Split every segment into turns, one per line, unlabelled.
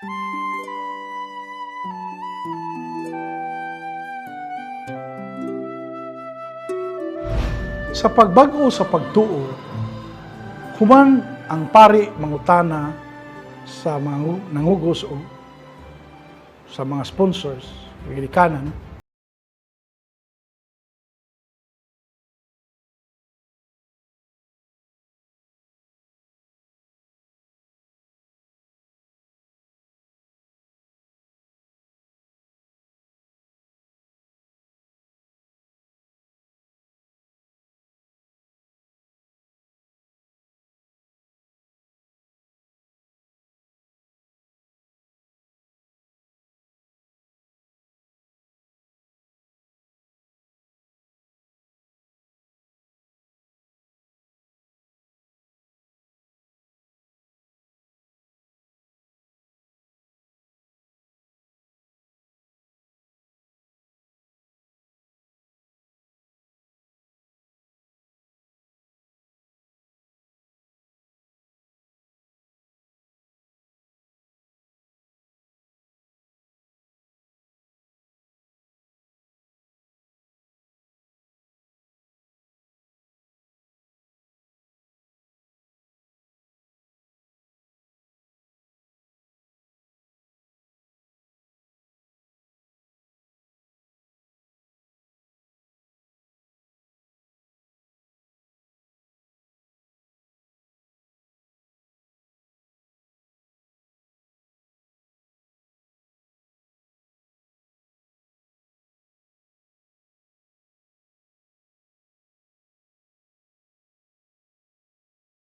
Sa pagbag-o sa pagtuo, human ang pari mangutana sa mga nangugos o sa mga sponsors, gilikanan,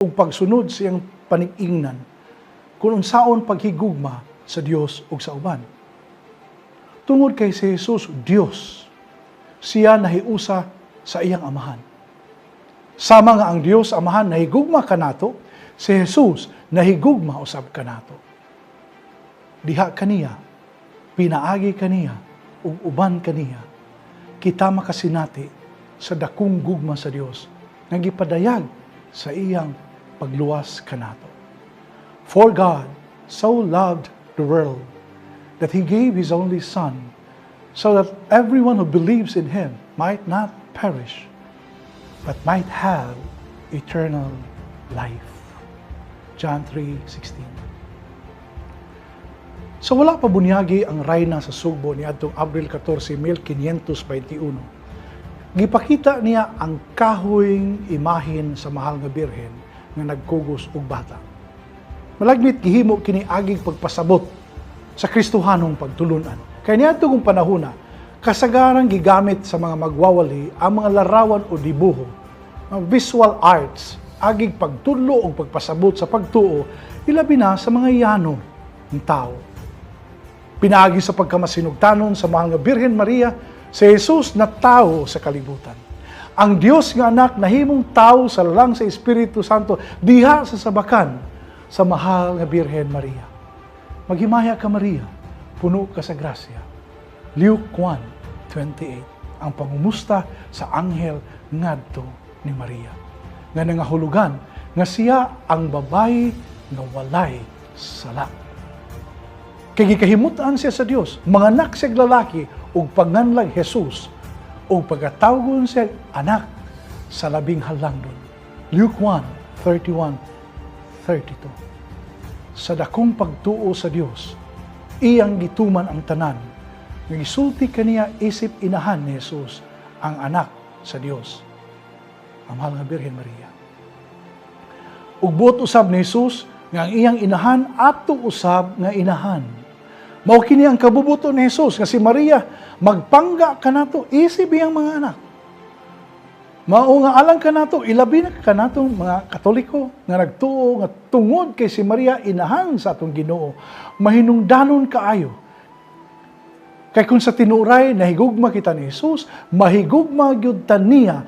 ug pagsunod sa iyang panig-ingnan kung unsaon paghigugma sa Dios ug sa uban. Tungod kay si Jesus Dios, siya nahiusa sa iyang Amahan. Sama nga ang Dios Amahan nahigugma kanato, si Jesus nahigugma usab kanato. Diha kaniya, pinaagi kaniya, ug uban kaniya, kita makasinati sa dakong gugma sa Dios nga gipadayag sa iyang pagluwas kanato. For God so loved the world that He gave His only Son, so that everyone who believes in Him might not perish, but might have eternal life. John 3:16. Sa wala pa bunyagi ang rayna sa Sugbo ni adtong Abril 14, 1521, gipakita niya ang kahoyng imahin sa mahal nga Birhen nga nagkugos og bata. Malagmit gihimo kini aging pagpasabot sa Kristohanong pagtulunan. Kay niadto kung panahona, kasagarang gigamit sa mga magwawali ang mga larawan o dibuho, mga visual arts, agig pagtudlo o pagpasabot sa pagtuo, ilabi na sa mga yano ng tao. Pinaagi sa pagkamasinugtanon sa mahal nga Birhen Maria, si Jesus na tao sa kalibutan. Ang Dios nga anak nahimong tao sa lalang sa Espiritu Santo diha sa sabakan sa mahal nga Birhen Maria. Maghimaya ka, Maria, puno ka sa grasya. Luke 1:28, ang pangumusta sa anghel ngadto ni Maria, nga nangahulugan nga siya ang babayi nga walay sala. Kay gikahimutan siya sa Dios, manganak siya lalaki ug panganlag Jesus ug pagkatawgon siya anak sa labing halangdon. Luke 1:31, 32. Sa dakong pagtuo sa Dios, iyang gituman ang tanan. Nga gisulti kaniya isip inahan ni Jesus, ang anak sa Dios, ang mahal nga Birhen Maria. Ug buot usab ni Jesus nga ang iyang inahan ato usab nga inahan. Mao kini ang kabubuto ni Jesus nga si Maria magpangga kanato isip iyang mga anak. Mao nga alang kanato, ilabi na kanatong mga Katoliko nga nagtuo nga tungod kay si Maria inahan sa atong Ginoo, mahinungdanon kaayo. Kay kung sa tinuray nahigugma kita ni Jesus, mahigugma gyud ta niya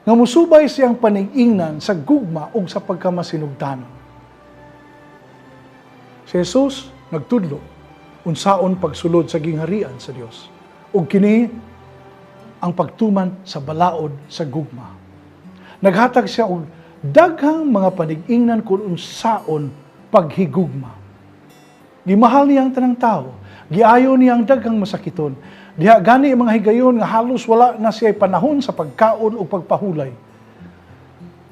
nga musubay siyang panig-ingnan sa gugma ug sa pagkamasinugtanon. Si Jesus nagtudlo unsaon pagsulod sa gingharian sa Dios. Ug kini ang pagtuman sa balaod sa gugma. Naghatag siya og daghang mga panig-ingnan kung unsaon paghigugma. Gimahal niya ang tanang tao. Giayo niya ang daghang masakiton. Diha gani mga higayon nga halos wala na siya panahon sa pagkaon o pagpahulay.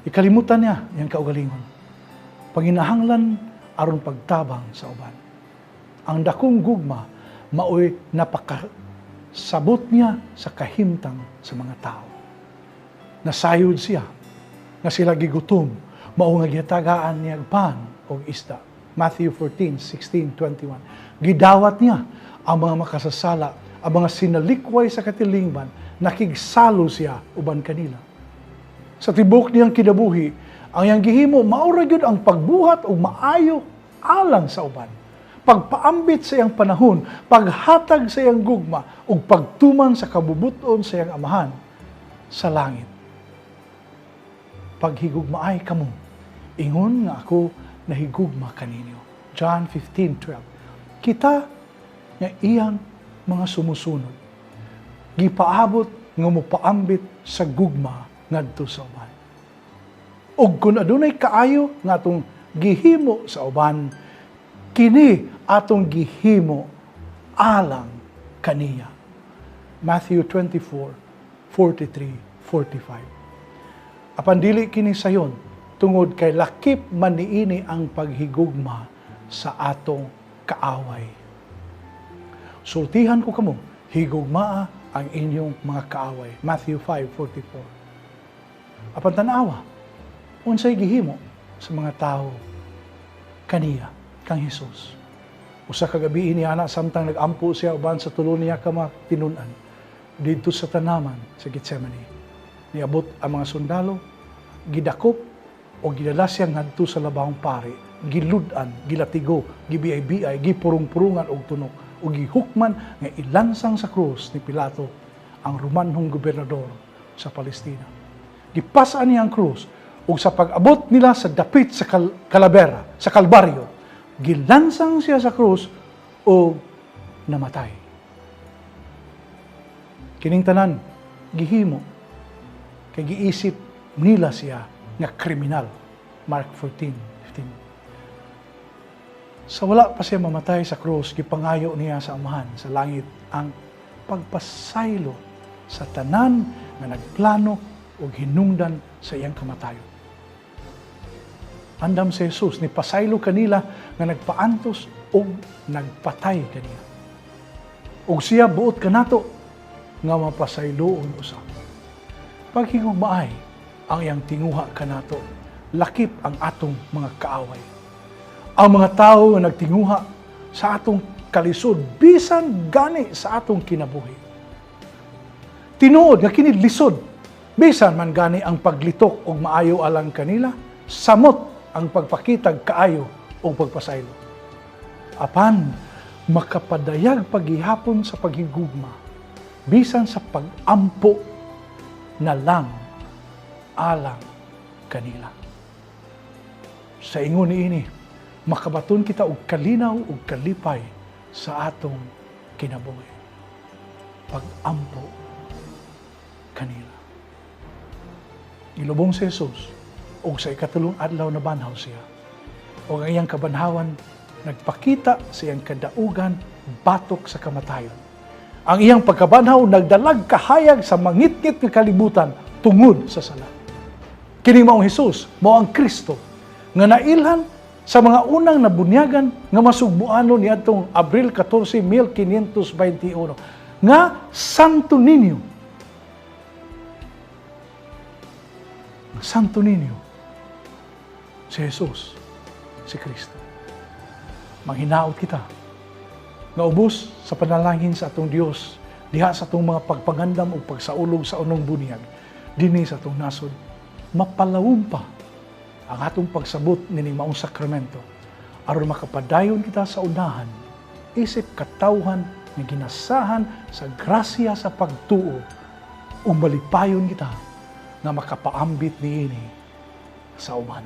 Ikalimutan niya iyang kaugalingon. Panginahanglan aron pagtabang sa uban. Ang dakong gugma maoy napakasabot niya sa kahimtang sa mga tao. Nasayod siya nga sila gigutom, mao nga gihatagaan niya pan og isda. Matthew 14:16, 21. Gidawat niya ang mga makasasala, ang mga sinalikway sa katilingban, nakigsalo siya uban kanila. Sa tibok niyang kinabuhi, ang iyang gihimo mao ra gyud ang pagbuhat og maayo alang sa uban. Pagpaambit sa iyang panahon, paghatag sa iyang gugma ug pagtuman sa kabubuton sa iyang amahan sa langit. Paghigugmaay kamo, ingon nga ako nahigugma kaninyo. John 15:12. Kita nga iyang mga sumusunod, gipaabot nga mopaambit sa gugma ngadto sa uban. Ug kun adunay kaayo nga atong gihimo sa uban, kini atong gihimo alang kaniya. Matthew 24:43, 45. Apan dili kini sayon, tungod kay lakip man niini ang paghigugma sa atong kaaway. Sultihan ko kamo, higugmaa ang inyong mga kaaway. Matthew 5:44. Apan tan-awa, unsay gihimo sa mga tawo kaniya kang Hesus. Usa ka gabi ini ana samtang nag-ampo siya uban sa tulo niya ka mga tinun-an didto sa tanaman sa Getsemane. Niabot ang mga sundalo, gidakop o gidala siya ngadto sa labahong pari, gilud-an, gilatigo, gibiay-biay, gipurong-purungan og tunok, o gihukman nga ilansang sa krus ni Pilato, ang Romanhong gobernador sa Palestina. Gipasaan niya ang krus, ug sa pag-abot nila sa dapit sa Kalabera, sa Kalbaryo, gilansang siya sa krus o namatay. Kining tanan, gihimo, kay giisip nila siya nga kriminal. Mark 14:15. Sa wala pa siya mamatay sa krus, gipangayo niya sa Amahan sa langit ang pagpasaylo sa tanan nga nagplano og hinungdan sa iyang kamatayon. Andam si Jesus, ni pasaylo kanila nga nagpaantos og nagpatay kaniya. Og siya buot kanato nga mapasayloon usab. Paghigugmaay ang iyang tinguha kanato, lakip ang atong mga kaaway. Ang mga tawo nga nagtinguha sa atong kalisod, bisan gani sa atong kinabuhi. Tinuod nga kini lisod, bisan man gani ang paglitok og maayo alang kanila, samot ang pagpakitag kaayo og pagpasaylo. Apan makapadayag paghihapon sa paghigugma, bisan sa pagampo na lang alang kanila. Sa ingon niini, makabaton kita og kalinaw ug kalipay sa atong kinabuhi. Pagampo kanila. Ilubong si Jesus og sa ikatulong adlaw na banhaw siya. Og ang iyang kabanhawan nagpakita sa iyang kadaugan batok sa kamatayon. Ang iyang pagkabanhaw nagdalag kahayag sa mangitngit nga kalibutan tungod sa sala. Kini maong Hesus, mao ang Kristo nga nailhan sa mga unang nabunyagan nga masugbuanon niadtong Abril 14, 1521 nga Santo Niño. Santo Niño, si Jesus, si Kristo. Manghinaot kita nga ubos sa panalangin sa atong Dios diha sa atong mga pagpangandam ug pagsaulog sa unong bunyag dinhi sa atong nasod, mapalawom pa ang atong pagsabot nining maong sakramento aron makapadayon kita sa unahan isip katawhan nga ginasahan sa grasya sa pagtuo ug malipayon kita nga makapaambit niini sa uban.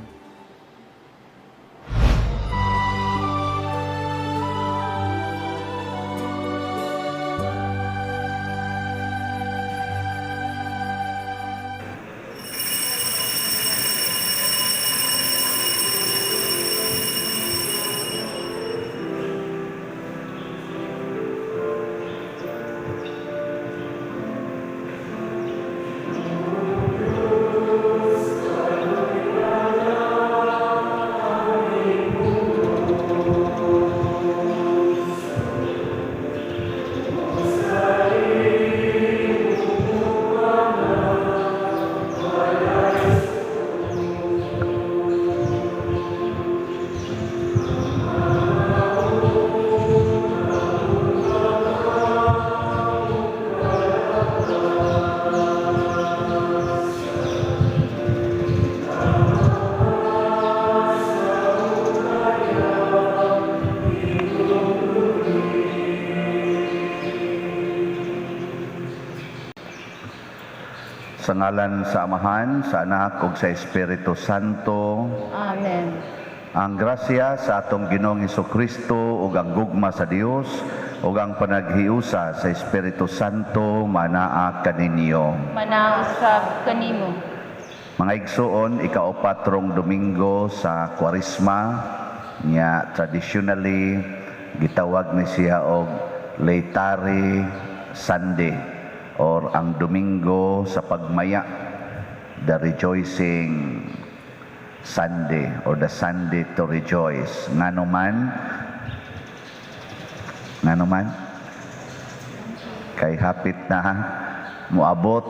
Sa ngalan sa Amahan, sa Anak ug sa Espiritu Santo.
Amen.
Ang grasya sa atong Ginoong Kristo ug ang gugma sa Dios ug ang panaghiusa sa Espiritu Santo manaa kaninyo.
Manausab kanimo.
Mga igsuon, ikaupat rong Domingo sa Kwaresma nya, traditionally gitawag ni siya og Laetare Sunday or ang Domingo sa pagmaya, the rejoicing Sunday or the Sunday to rejoice. Ngano man? Ngano man? Kay hapit na moabot,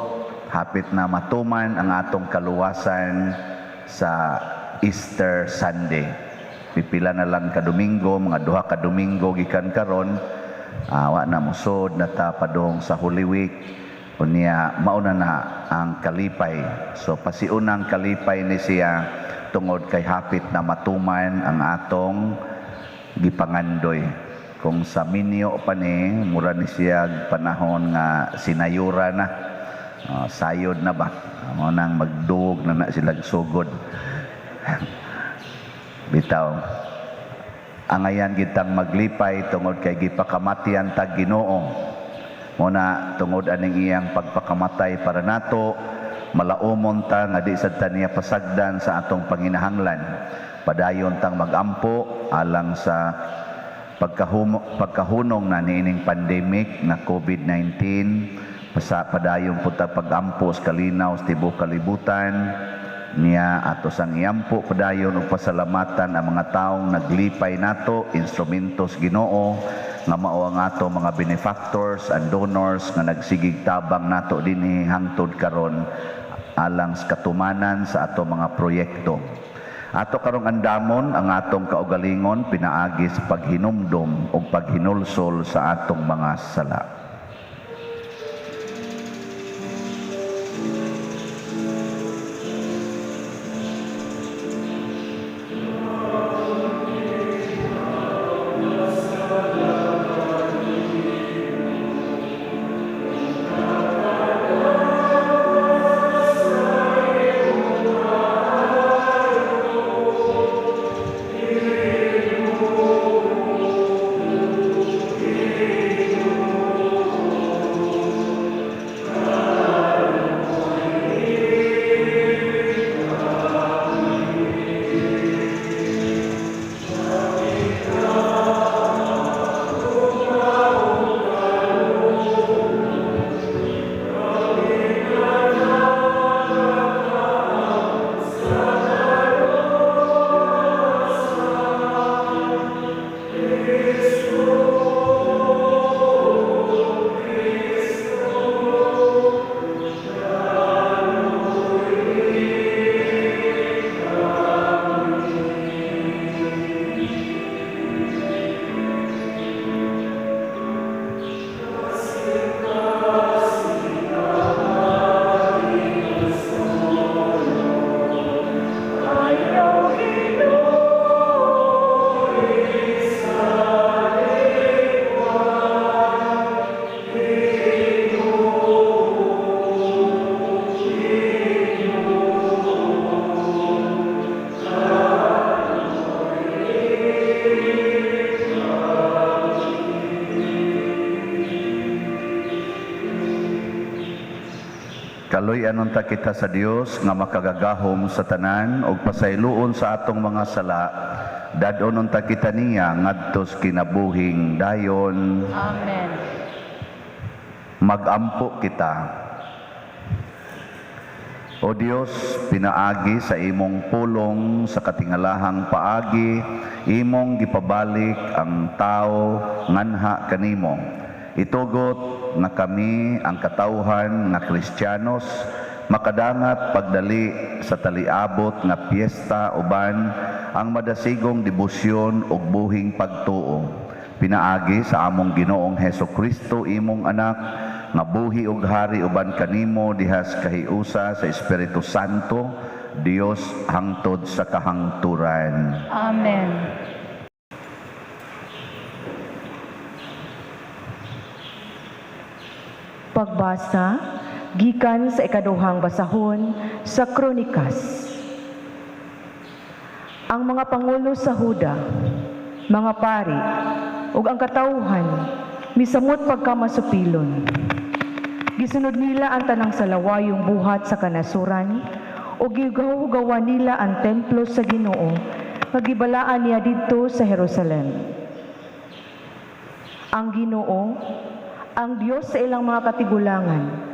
hapit na matuman ang atong kaluwasan sa Easter Sunday. Pipila na lang ka Domingo, mga 2 ka Domingo gikan karon, wa na musod na ta padung sa Holy Week. Unya mauna na ang kalipay. So pasiunang kalipay ni siya tungod kay hapit na matuman ang atong gipangandoy. Kung sa minyo pa ni, mura ni siya panahon nga sinayura na. Sayod na ba? Mao nang magduog na na sila sugod. Bitaw. Angayan kitang maglipay tungod kay gipakamatian tag Ginoo. Muna tungod aning iyang pagpakamatay para nato, malaumon ta nga di sad ta niya pasagdan sa atong panginahanglan. Padayon tang magampo alang sa pagkahunong na niining pandemic na COVID-19. Pasa padayon po ta pagampo sa kalinaw sa tibuok kalibutan niya. Ato sang iampo padayon ug pasalamatan ang mga taong naglipay nato, instrumentos Ginoo nga mao ang ato mga benefactors and donors nga nagsigig tabang nato dinhi hangtod karon alang sa katumanan sa ato mga proyekto. Ato karong andamon ang atong kaugalingon pinaagi sa paghinumdom ug paghinulsol sa atong mga sala. Kaluy-an unta kita sa Dios nga makagagahom sa tanan ug pasayloon sa atong mga sala. Dad-on unta kita niya ngadto sa kinabuhing dayon.
Amen.
Magampo kita. O Dios, pinaagi sa imong pulong sa katingalahang paagi, imong gipabalik ang tao nganha kanimo. Itugot nga kami ang katawhan nga Kristiyanos makadangat pagdali sa taliabot nga piyesta uban ang madasigong debosyon ug buhing pagtuo. Pinaagi sa among Ginoong Heso Kristo, imong anak, nga buhi ug hari uban kanimo dihas kahiusa sa Espiritu Santo, Dios hangtod sa kahangturan.
Amen.
Pagbasa Gikan sa ikaduhang basahon sa Kronikas. Ang mga pangulo sa Huda, mga pari, ug ang katawhan misamot pagkamasupilon. Gisunod nila ang tanang salawayong buhat sa kanasuran ug gihugawan nila ang templo sa Ginoo nga gibalaan niya didto sa Jerusalem. Ang Ginoo, ang Dios sa ilang mga katigulangan,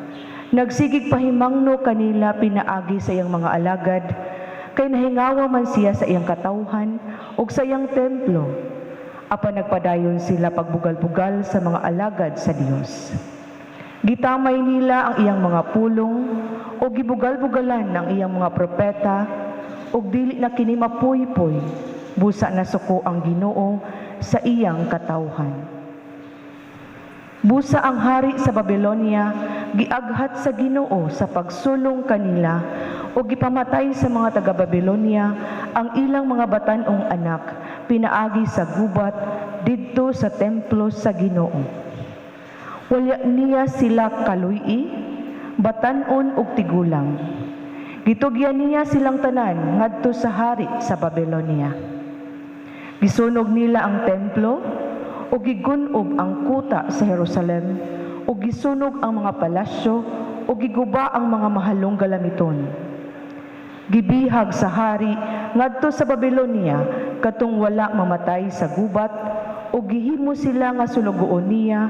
nagsigig pahimangno kanila pinaagi sa iyang mga alagad, kay nahingawa man siya sa iyang katawhan ug sa iyang templo, apan nagpadayon sila pagbugal-bugal sa mga alagad sa Dios. Gitamay nila ang iyang mga pulong o gibugal-bugalan ang iyang mga propeta ug dili na kini mapuypoy, busa nasuko ang Ginoo sa iyang katawhan. Busa ang hari sa Babylonia giaghat sa Ginoo sa pagsulong kanila o gipamatay sa mga taga-Babylonia ang ilang mga batan-ong anak pinaagi sa gubat didto sa templo sa Ginoo. Wala niya sila kaluy-i, batan-on ug tigulang. Gitugyan niya silang tanan ngadto sa hari sa Babylonia. Gisunog nila ang templo ug gigun-ob ang kuta sa Jerusalem ug gisunog ang mga palasyo ug giguba ang mga mahalong galamiton. Gibihag sa hari ngadto sa Babylonia katong wala mamatay sa gubat ug gihimo sila nga sulugoon niya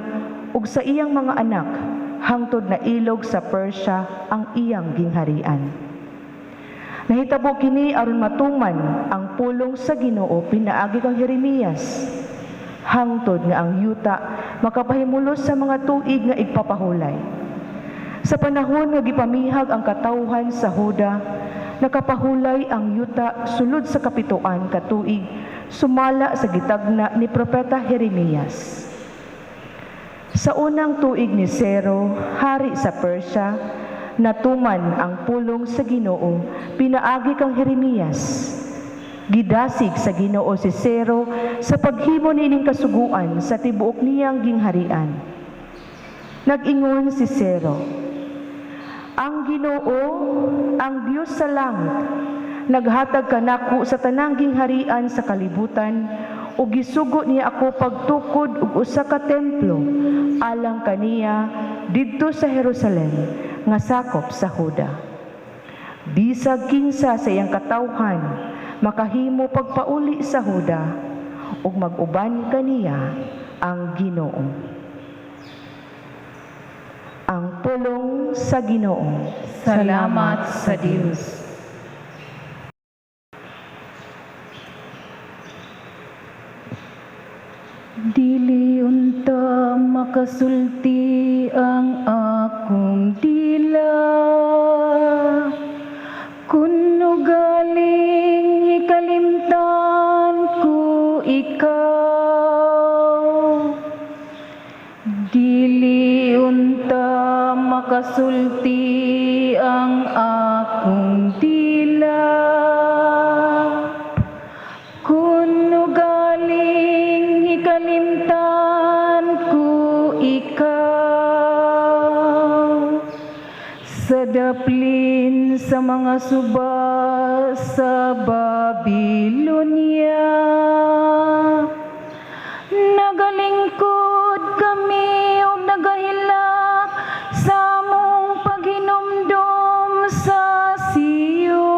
ug sa iyang mga anak hangtod na ilog sa Persia ang iyang gingharian. Nahitabo kini aron matuman ang pulong sa Ginoo pinaagi kang Jeremias, hangtod nga ang yuta makapahimulos sa mga tuig nga igpapahulay. Sa panahon nga gipamihag ang katawhan sa Huda, nakapahulay ang yuta sulod sa kapituan ka tuig sumala sa gitagna ni propeta Jeremias. Sa unang tuig ni Ciro, hari sa Persia, natuman ang pulong sa Ginoo pinaagi kang Jeremias. Gidasig sa Ginoo si Ciro sa paghimo niining kasuguan sa tibuok niyang gingharian. Nag-ingon si Ciro, "Ang Ginoo, ang Dios sa langit, naghatag kanako sa tanang gingharian sa kalibutan ug gisugo niya ako pagtukod og usa ka templo alang kaniya didto sa Jerusalem nga sakop sa Huda. Bisag kinsa sa iyang katawhan makahimo pagpauli sa Huda ug mag-uban kaniya ang Ginoo." Ang pulong sa Ginoo.
Salamat sa Dios. Dili unta makasulti ang akong dila, kuno galing ikalimtan ko ikaw. Dili unta makasulti ang akong dila, kuno galing ikalimtan ko ikaw. Sa daplin sa mga suba sa Babylonia, nagalingkod kami og nagahilak sa among paghinumdom sa Sion.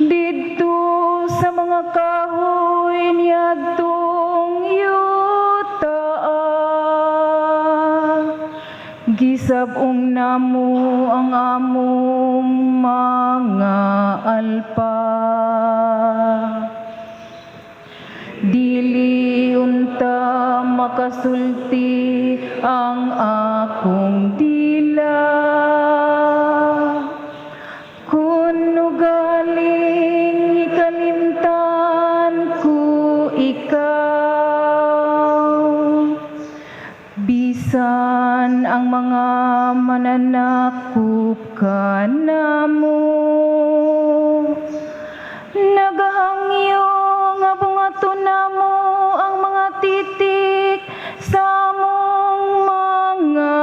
Didto sa mga kahoy niadtong yuta, gisab-ong namo ang among mga alpa. Dili unta makasulti ang akong dila, kuno galing ikalimtan ko ikaw. Bisan ang mga mananakop kanamo, nagahangyo nga bungaton namo ang mga titik sa among mga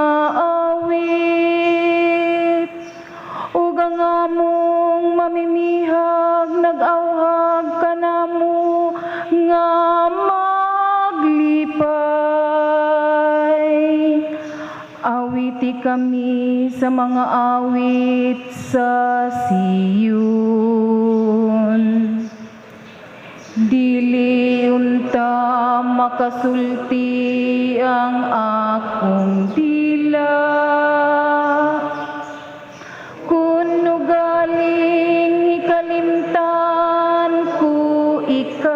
Maawiti kami sa mga awit sa Siyon. Dili unta makasulti ang akong dila, kun ugaling hikalimtan ko ikaw.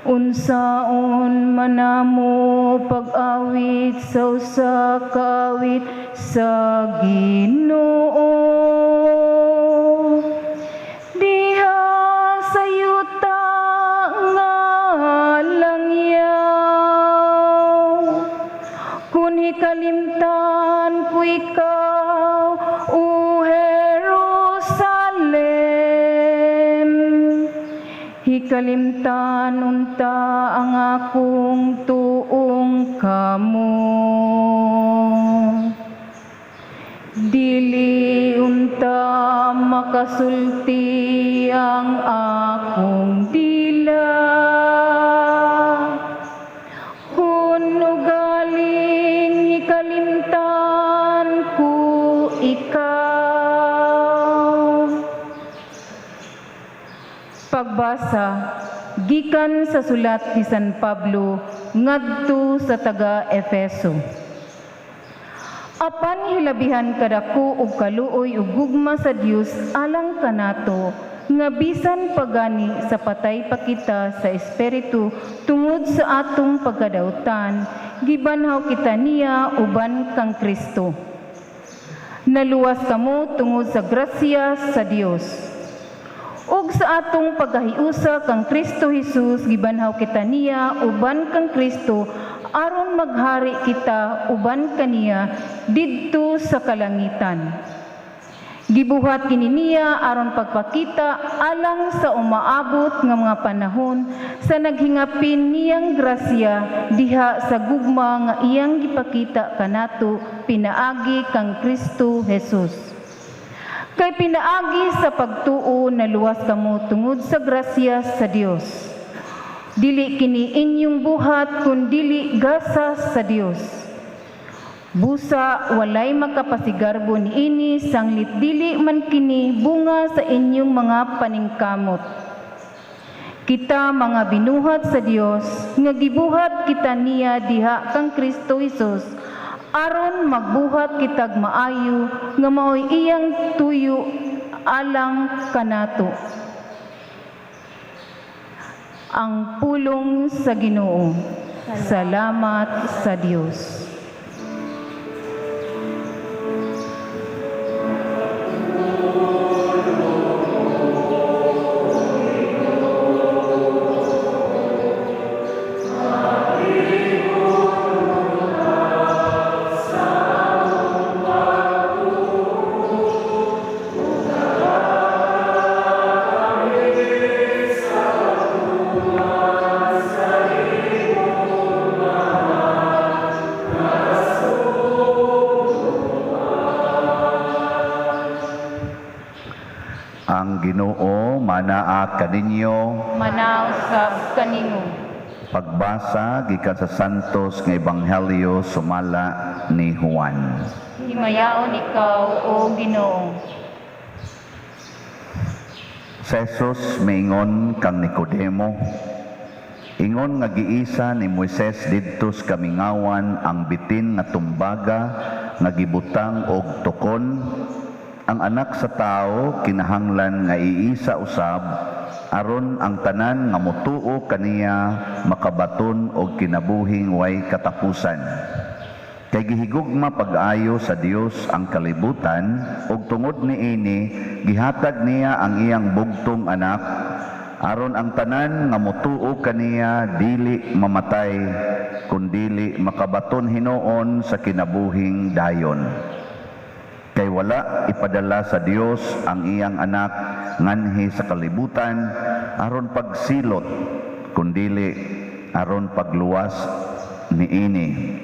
Unsaon man namo pag-awit sa usa ka awit sa Ginoo diha sa yuta nga langyaw, kun hikalimtan ko ikaw, O Jerusalem? Hikalimtan unta ang akong tuong kamot. Dili unta makasulti ang akong dila, kun ugaling hikalimtan ko ikaw. Pagbasa gikan sa sulat ni San Pablo ngadto sa taga Efeso. Apan hilabihan kadako og kaluoy ug gugma sa Dios alang kanato, nga bisan pagani sa patay pa kita sa espiritu tungod sa atong pagkadautan, gibanhaw kita niya uban kang Kristo. Naluwas kamo tungod sa grasya sa Dios. Ug sa atong pagkahiusa kang Kristo Jesus, gibanhaw kita niya uban kang Kristo aron maghari kita uban kaniya didto sa kalangitan. Gibuhat kini niya aron pagpakita alang sa umaabot nga mga panahon sa naghingapin niyang grasya diha sa gugma nga iyang gipakita kanato pinaagi kang Kristo Jesus. Kay pinaagi sa pagtuo naluwas kamo tungod sa grasya sa Dios. Dili kini inyong buhat, kundili gasa sa Dios. Busa walay makapasigarbo niini, sanglit dili man kini bunga sa inyong mga paningkamot. Kita mga binuhat sa Dios, nga gibuhat kita niya diha kang Kristo Hesus aron magbuhat kitag maayo nga maoy iyang tuyo alang kanato. Ang pulong sa Ginoo. Salamat sa Dios.
Ang Ginoo manaa kaninyo.
Manausab kanimo.
Pagbasa gikan sa Santos nga Ebanghelyo sumala ni Juan.
Himayaon ikaw, o Ginoo.
Sa Jesus miingon kang Nicodemo, ingon nga giisa ni Moises didto sa kamingawan ang bitin nga tumbaga nga gibutang og tukon. Ang anak sa tao kinahanglan nga iisa usab aron ang tanan nga motuo kaniya makabaton og kinabuhing way katapusan. Kay gihigugma pag-ayo sa Dios ang kalibutan, ug tungod niini gihatag niya ang iyang bugtong anak aron ang tanan nga motuo kaniya dili mamatay kundili makabaton hinuon sa kinabuhing dayon. Kay wala ipadala sa Dios ang iyang anak nganhi sa kalibutan aron pagsilot, kundili aron pagluwas niini.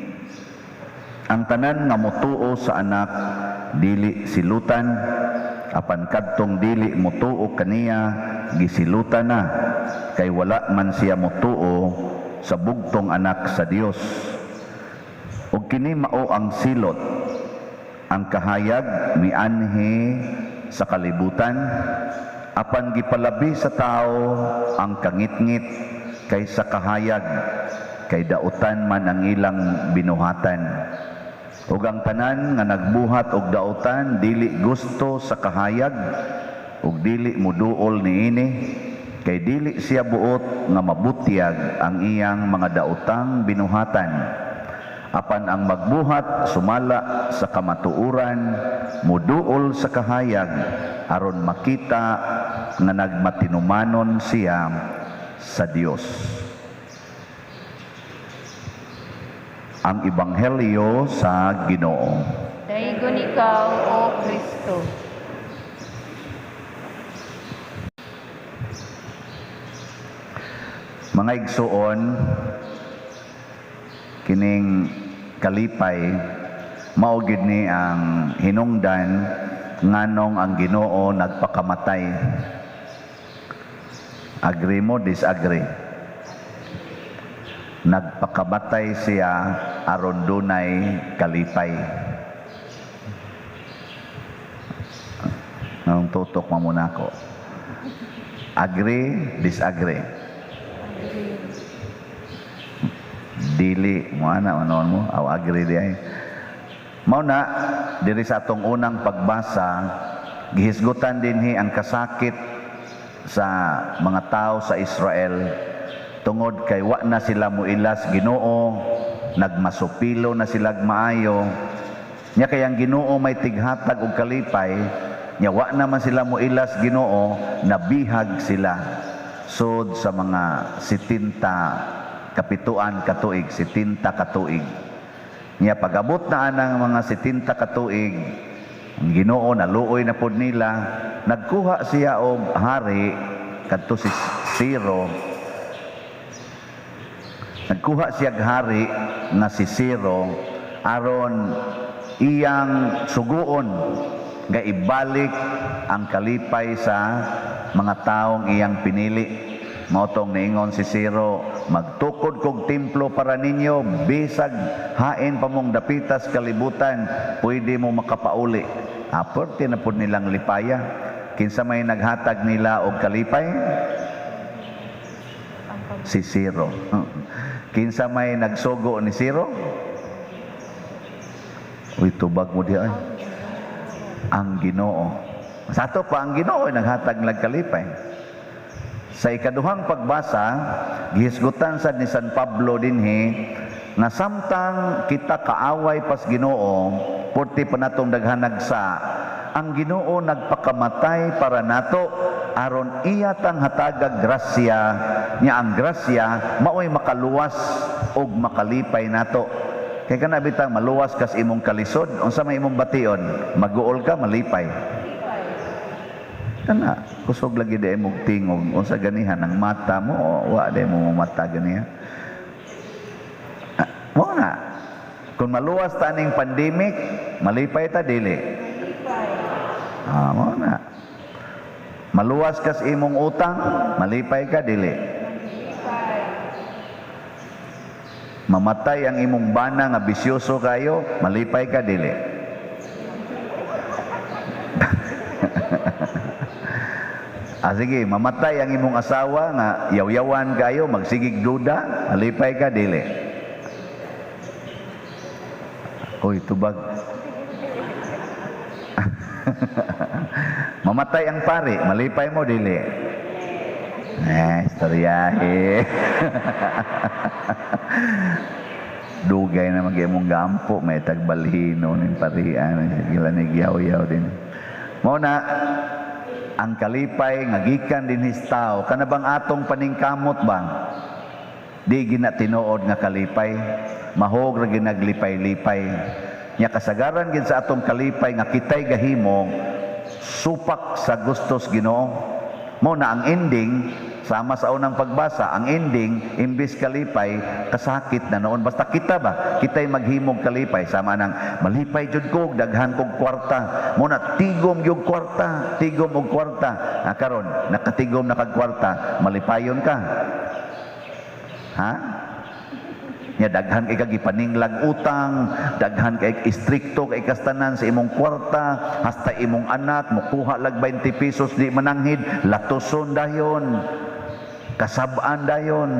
Ang tanan nga motuo sa anak dili silutan, apan kadtong dili motuo kaniya gisilutan na, kay wala man siya motuo sa bugtong anak sa Dios. Ug kini mao ang silot, ang kahayag mianhi sa kalibutan, apan gipalabi sa tao ang kangitngit kaysa kahayag, kay dautan man ang ilang binuhatan. Ug ang tanan nga nagbuhat og dautan dili gusto sa kahayag ug dili moduol niini, kay dili siya buot nga mabutyag ang iyang mga daotang binuhatan. Apan ang magbuhat sumala sa kamatuoran, moduol sa kahayag, aron makita nga nagmatinumanon siya sa Dios. Ang Ebanghelyo sa Ginoo.
Daygon ikaw, O Kristo.
Mga igsuon, kining kalipay mao gid ni ang hinungdan nganong ang Ginoo nagpakamatay. Agree mo, disagree? Nagpakamatay siya aron dunay kalipay. Nang tutok mo muna ako. Agree, disagree? Dili mo ana ano mo, aw agree di ay. Mao na diri sa atong unang pagbasa, gihisgutan dinhi ang kasakit sa mga tao sa Israel tungod kay wa na sila moilas Ginoo, nagmasupilo na sila maayo. Nya kay ang Ginoo may tighatag og kalipay, nya wa na man sila moilas Ginoo, nabihag sila sud sa mga 70 kapituan katuig, 70 katuig. Nya pag-abot na anang mga 70 katuig, ang Ginoo naluoy na pod nila, nagkuha siya og hari kadto si Ciro. Nagkuha siya og hari nga si Ciro aron iyang suguon nga ibalik ang kalipay sa mga taong iyang pinili. Mao tong niingon si Ciro, magtukod kog templo para ninyo, bisag hain pa mong dapitas kalibutan, pwede mo makapauli. Aperte na pud nilang lipaya. Kinsa may naghatag nila og kalipay? Si Ciro. Kinsa may nagsugo ni Ciro? Uy, tubag mo di ay. Ang Ginoo. Sa ato pa ang Ginoo ay naghatag ng kalipay. Sa ikaduhang pagbasa, gihisgutan sad ni San Pablo dinhi nga samtang kita kaaway pas Ginoo, purti pa natong daghanag sa ang Ginoo nagpakamatay para nato aron iya tang hatagag grasya, nya ang grasya maoy makaluwas og makalipay nato. Kay kana bitang maluwas kas imong kalisod, unsa may imong bation? Maguol ka, malipay. Kana kusog lagi di imong tingog, unsa ganihan ang mata mo, wa di mo mata ganihan. Mo na. Kung maluwas ta ning pandemic, malipay ta dili. Mo na. Maluwas kas imong utang, malipay ka dili. Mamatay ang imong bana nga bisyoso kayo, malipay ka dili. Sige, mamatay ang imong asawa nga yaw-yawan kayo, magsigig duda, malipay ka dili. Oy, tubag. Mamatay ang pari, malipay mo dili. Istoryahe. Dugay na mag-imong gampo, may tagbalhino ning parian, sige lang nagyaw-yaw din. Mao na ang kalipay nga gikan dinhi sa tao, kana bang atong paningkamot ba? Di gina tinuod nga kalipay, mahog ra ginaglipay-lipay. Nya kasagaran gid sa atong kalipay nga kitay gahimo supak sa gustos Ginoo. Mao na ang ending, sama sa unang pagbasa, ang ending imbis kalipay kasakit na noon. Basta kita ba, kitay maghimog kalipay sama nang malipay jud ko, daghan kog kwarta. Mao na tigom gyud kwarta, tigom og kwarta. Na karon nakatigom na kag kwarta, malipayon ka. Ha? Nya daghan kay kag gipaninglag utang, daghan kay istrikto kay kastanan sa imong kwarta, hasta imong anak mokuha lag 20 pesos di mananghid, latuson dayon. Kasab-an dayon.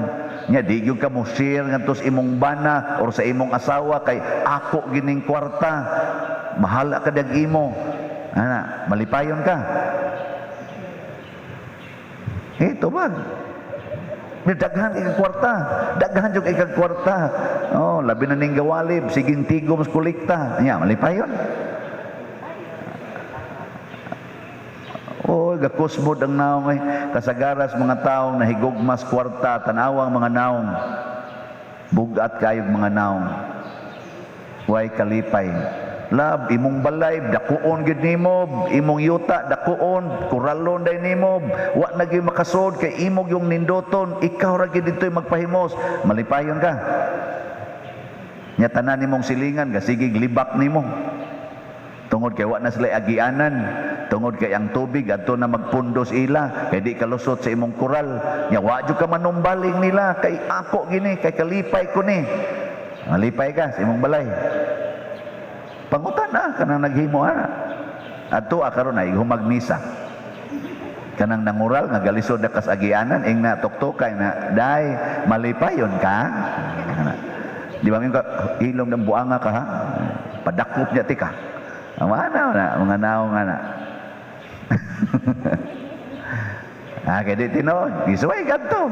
Nya di gyud ka mo share ngadto sa imong bana or sa imong asawa kay ako gining kwarta. Bahala ka dag imo. Ana, malipayon ka. Eh, tubag. Daghan kay kag kwarta. Daghan jud kay kag kwarta. Oh, labi na ning gawalib, siging tigom sa kolekta. Nya, malipayon. Oh, gakusmod ang naong ay kasagaras mga taong nahigugmas kwarta, tanawang mga naong. Bugat kayog mga naong. Way kalipay. Lab, imong balay, dakuon gid nimo, imong yuta, dakuon, kuralon day nimo, wa na gyud makasod kay imog yung nindoton, ikaw ra gid dito'y magpahimos, malipayon ka. Nya tanan nimong silingan, gasigig libak nimo. Tungod kay wa na sila agianan, tungod kay ang tubig adto na magpundos ila, kay di kalusot sa imong kural. Nya wa jud ka manumbaling nila kay ako gini, kay kalipay ko ni. Malipay ka sa imong balay. Pangutan na kanang naghimo ana. Adto karon ay humagmisa. Kanang nangural nga galisod na kas agianan ing na tuktokay na day malipayon ka. Ana. Di ba ka ilong ng buanga ka ha? Padakop niya tika. Mana na mga naong ana. Ah, kay di tinuod, gisuway kadto.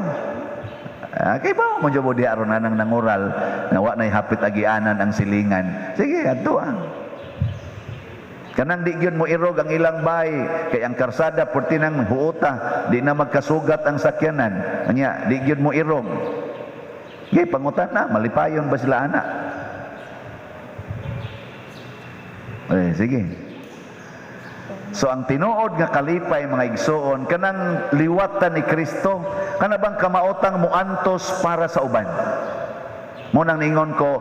Ah, kay ba mo jud di aron anang nangural nga wa nay hapit agianan ang silingan. Sige, adto ah. Kanang di gyud mo irog ang ilang bay kay ang karsada purti nang huota, di na magkasugat ang sakyanan. Anya, di gyud mo irog. Gay pangutan na, malipayon ba sila ana? Eh, sige. So ang tinuod nga kalipay mga igsoon kanang liwatan ni Kristo, kana bang kamaotang muantos para sa uban. Mo nang ningon ko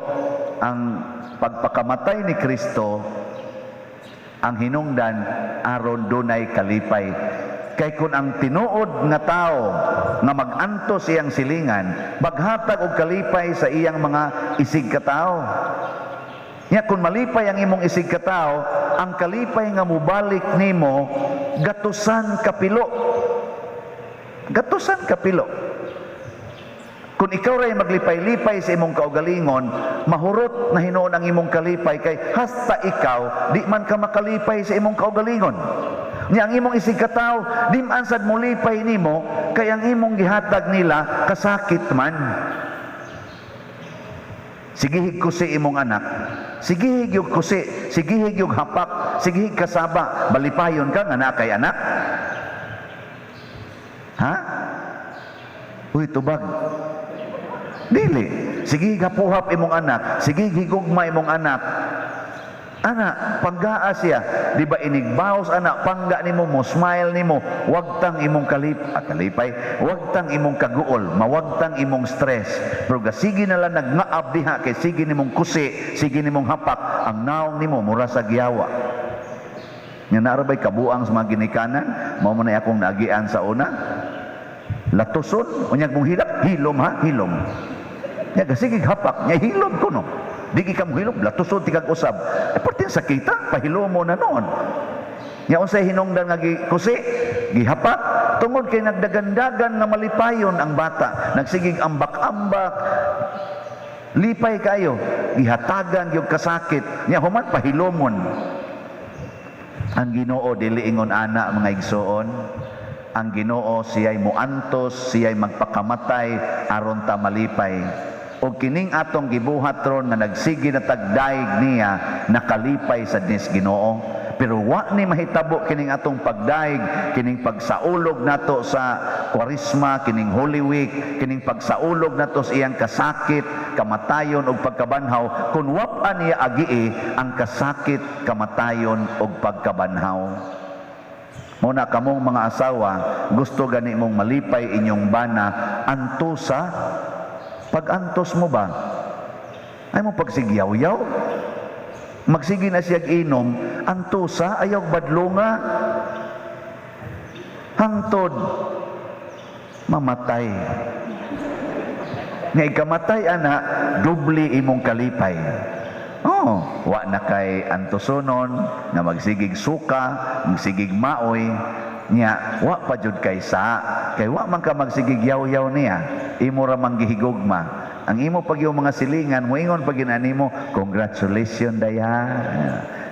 ang pagpakamatay ni Kristo ang hinungdan aron dunay kalipay. Kay kun ang tinuod nga tao nga magantos iyang silingan, maghatag og kalipay sa iyang mga isig katao. Nya kun malipay ang imong isig katao, ang kalipay nga mobalik nimo gatusan kapilo. Gatusan kapilo. Kung ikaw ray maglipay-lipay sa imong kaugalingon, mahurot na hinuon ang imong kalipay kay hasta ikaw di man ka makalipay sa imong kaugalingon. Nya ang imong isig katao, di man sad molipay nimo kay ang imong gihatag nila kasakit man. Sigihig kusi imong anak, sigihig yung kusi, sigihig yung hapak, sigihig kasaba, balipayon ka nga naa kay anak. Ha? Uy, tubag. Dili. Sigihig hapuhap imong anak, sigihig higugma imong anak. Anak, panggaa siya. Di ba inigbaos anak, pangga nimo, mo smile nimo, wagtang imong kalipay, wagtang imong kaguol, mawagtang imong stress. Pero sige na lang nagngaab diha kay sige nimong kusi, sige nimong hapak, ang naong nimo mura sa giyawa. Nya naa ra bay kabuang sa mga ginikanan, mao man akong naagian sa una. Latuson, unyag mong hilak, hilom ha, hilom. Nya sige hapak, nya hilom kuno. Di ka mohilom, latuson ti kag usab. Eh, pertin sakita, pahilom mo na noon. Nya unsay hinungdan nga gikusi, gihapak, tungod kay nagdagandagan nga malipayon ang bata, nagsigig ambak-ambak, lipay kayo, gihatagan gyud kasakit, nya human pahilomon. Ang Ginoo dili ingon ana mga igsoon. Ang Ginoo siya'y muantos, siya'y magpakamatay aron ta malipay. O kining atong gibuhat ron nga nagsige na tagdaig niya, nakalipay sa nis Ginoo. Pero wa ni mahitabo kining atong pagdaig, kining pagsaulog nato sa Kwaresma, kining Holy Week, kining pagsaulog nato sa iyang kasakit, kamatayon ug pagkabanhaw, kun wa pa niya agii ang kasakit, kamatayon ug pagkabanhaw. Muna kamong mga asawa, gusto gani mong malipay inyong bana, antusa. Pag-antos mo ba? Ay mo pagsigyaw-yaw? Magsige na siyag inom, antusa, ayaw badlunga. Hangtod, mamatay. Nga ikamatay ana, dubli imong kalipay. Oh, wa na kay antusonon nga magsigig suka, magsigig maoy, nya wa pa jud kay sa, kay wa man ka magsigig yaw-yaw niya, imo ra man gihigugma. Ang imo pag yung mga silingan, moingon pag nimo, "Congratulations, daya."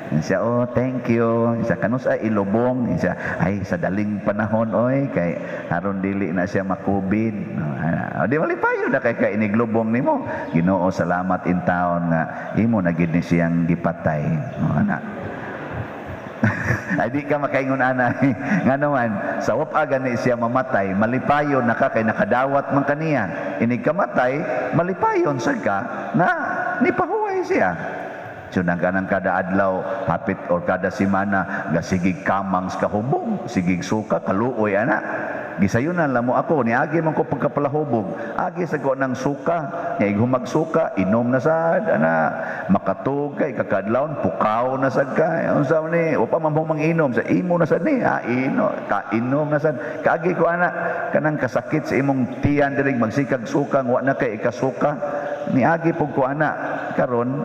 Siya, "Oh, thank you." Siya, "Kanus ay ilubong?" Siya, "Ay, sa daling panahon, oy, kay aron dili na siya makubid." Oh, di malipayo na kay ka iniglubong nimo. "Ginoo, salamat in taon nga imo na gid ni siyang gipatay." Oh, ana. Ay, di ka makaingon ana. Nga naman, sa wapa gani siya mamatay, malipayon na ka kay nakadawat man kaniya. Inig kamatay, malipayon sad ka na nipahuway siya. So nang kada adlaw, hapit or kada semana, gasigig kamang sa kahubog, sigig suka, kaluoy ana. Gisayunan lang mo ako, niagi man ko pagkapalahubog, agi sa ko ng suka, nya ighumag suka, inom na sad, ana, makatug kay kakadlawon, pukaw na sad ka. Unsa man ni, upa man mo manginom, sa imo na sad ni, ha, ino, kainom na sad. Kaagi ko ana, kanang kasakit sa imong tiyan diri magsikag suka, wa na kay ikasuka. Niagi pug ko ana, karon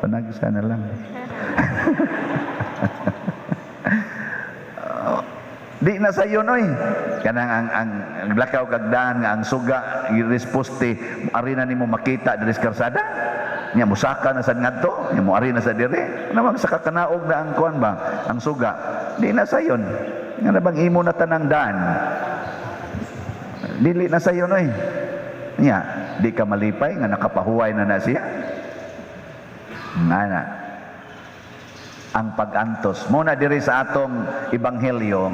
panagsa na lang. Di na sayo noy. Kanang ang lakaw kag daan nga ang suga resposte ari na nimo makita diri sa karsada. Nya musaka na sad ngadto, nya mo ari na sa dire. Namang sa kakanaog na ang kuan ba, ang suga. Di na sayon. Nga na bang imo na tanang daan. Dili na sayon oy. Nya, di ka malipay nga nakapahuway na na siya. Nga na. Ang pag-antos. Muna diri sa atong ebanghelyo,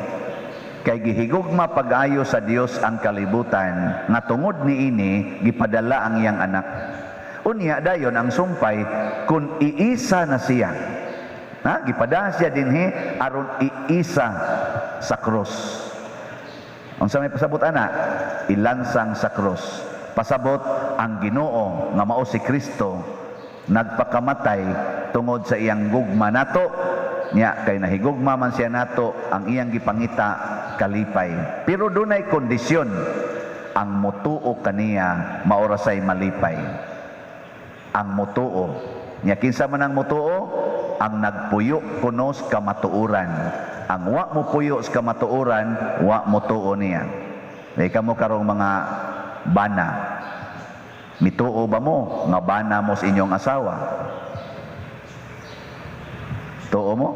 kay gihigugma pag-ayo sa Dios ang kalibutan, nga tungod niini gipadala ang iyang anak. Unya dayon ang sumpay kun iisa na siya. Ha? Gipadala siya dinhi aron iisa sa krus. Unsa may pasabot ana? Ilansang sa krus. Pasabot ang Ginoo nga mao si Kristo nagpakamatay tungod sa iyang gugma nato. Nya kay nahigugma man siya nato, ang iyang gipangita kalipay. Pero dunay kondisyon, ang motuo kaniya mao ra say malipay. Ang motuo. Nya kinsa man ang motuo? Ang nagpuyo kuno sa kamatuoran. Ang wa mo puyo sa kamatuoran, wa motuo niya. Kay kamo karong mga bana, mituo ba mo nga bana mo sa inyong asawa? Tuo mo?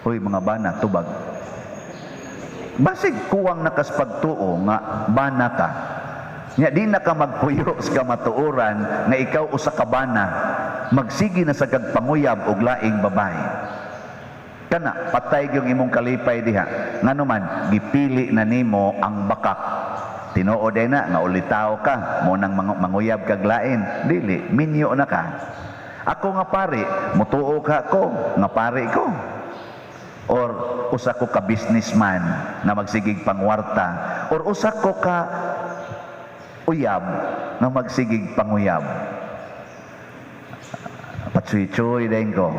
Hoy mga bana, tubag. Basig kuwang nakaspagtuo nga bana ka. Nya di na ka magpuyo sa kamatuoran nga ikaw usa ka bana, magsige na sa kag panguyab og laing babae. Kana patay gyud imong kalipay diha. Ngano man gipili na nimo ang bakak. Tinuod ay na nga ulitaw ka, mo nang manguyab kag lain, dili minyo na ka. Ako nga pare, mutuo ka ko nga pare ko. Or usa ko ka businessman na magsigig pangwarta, or usa ko ka uyab nga magsigig panguyab. Patsuy-tsuy din ko.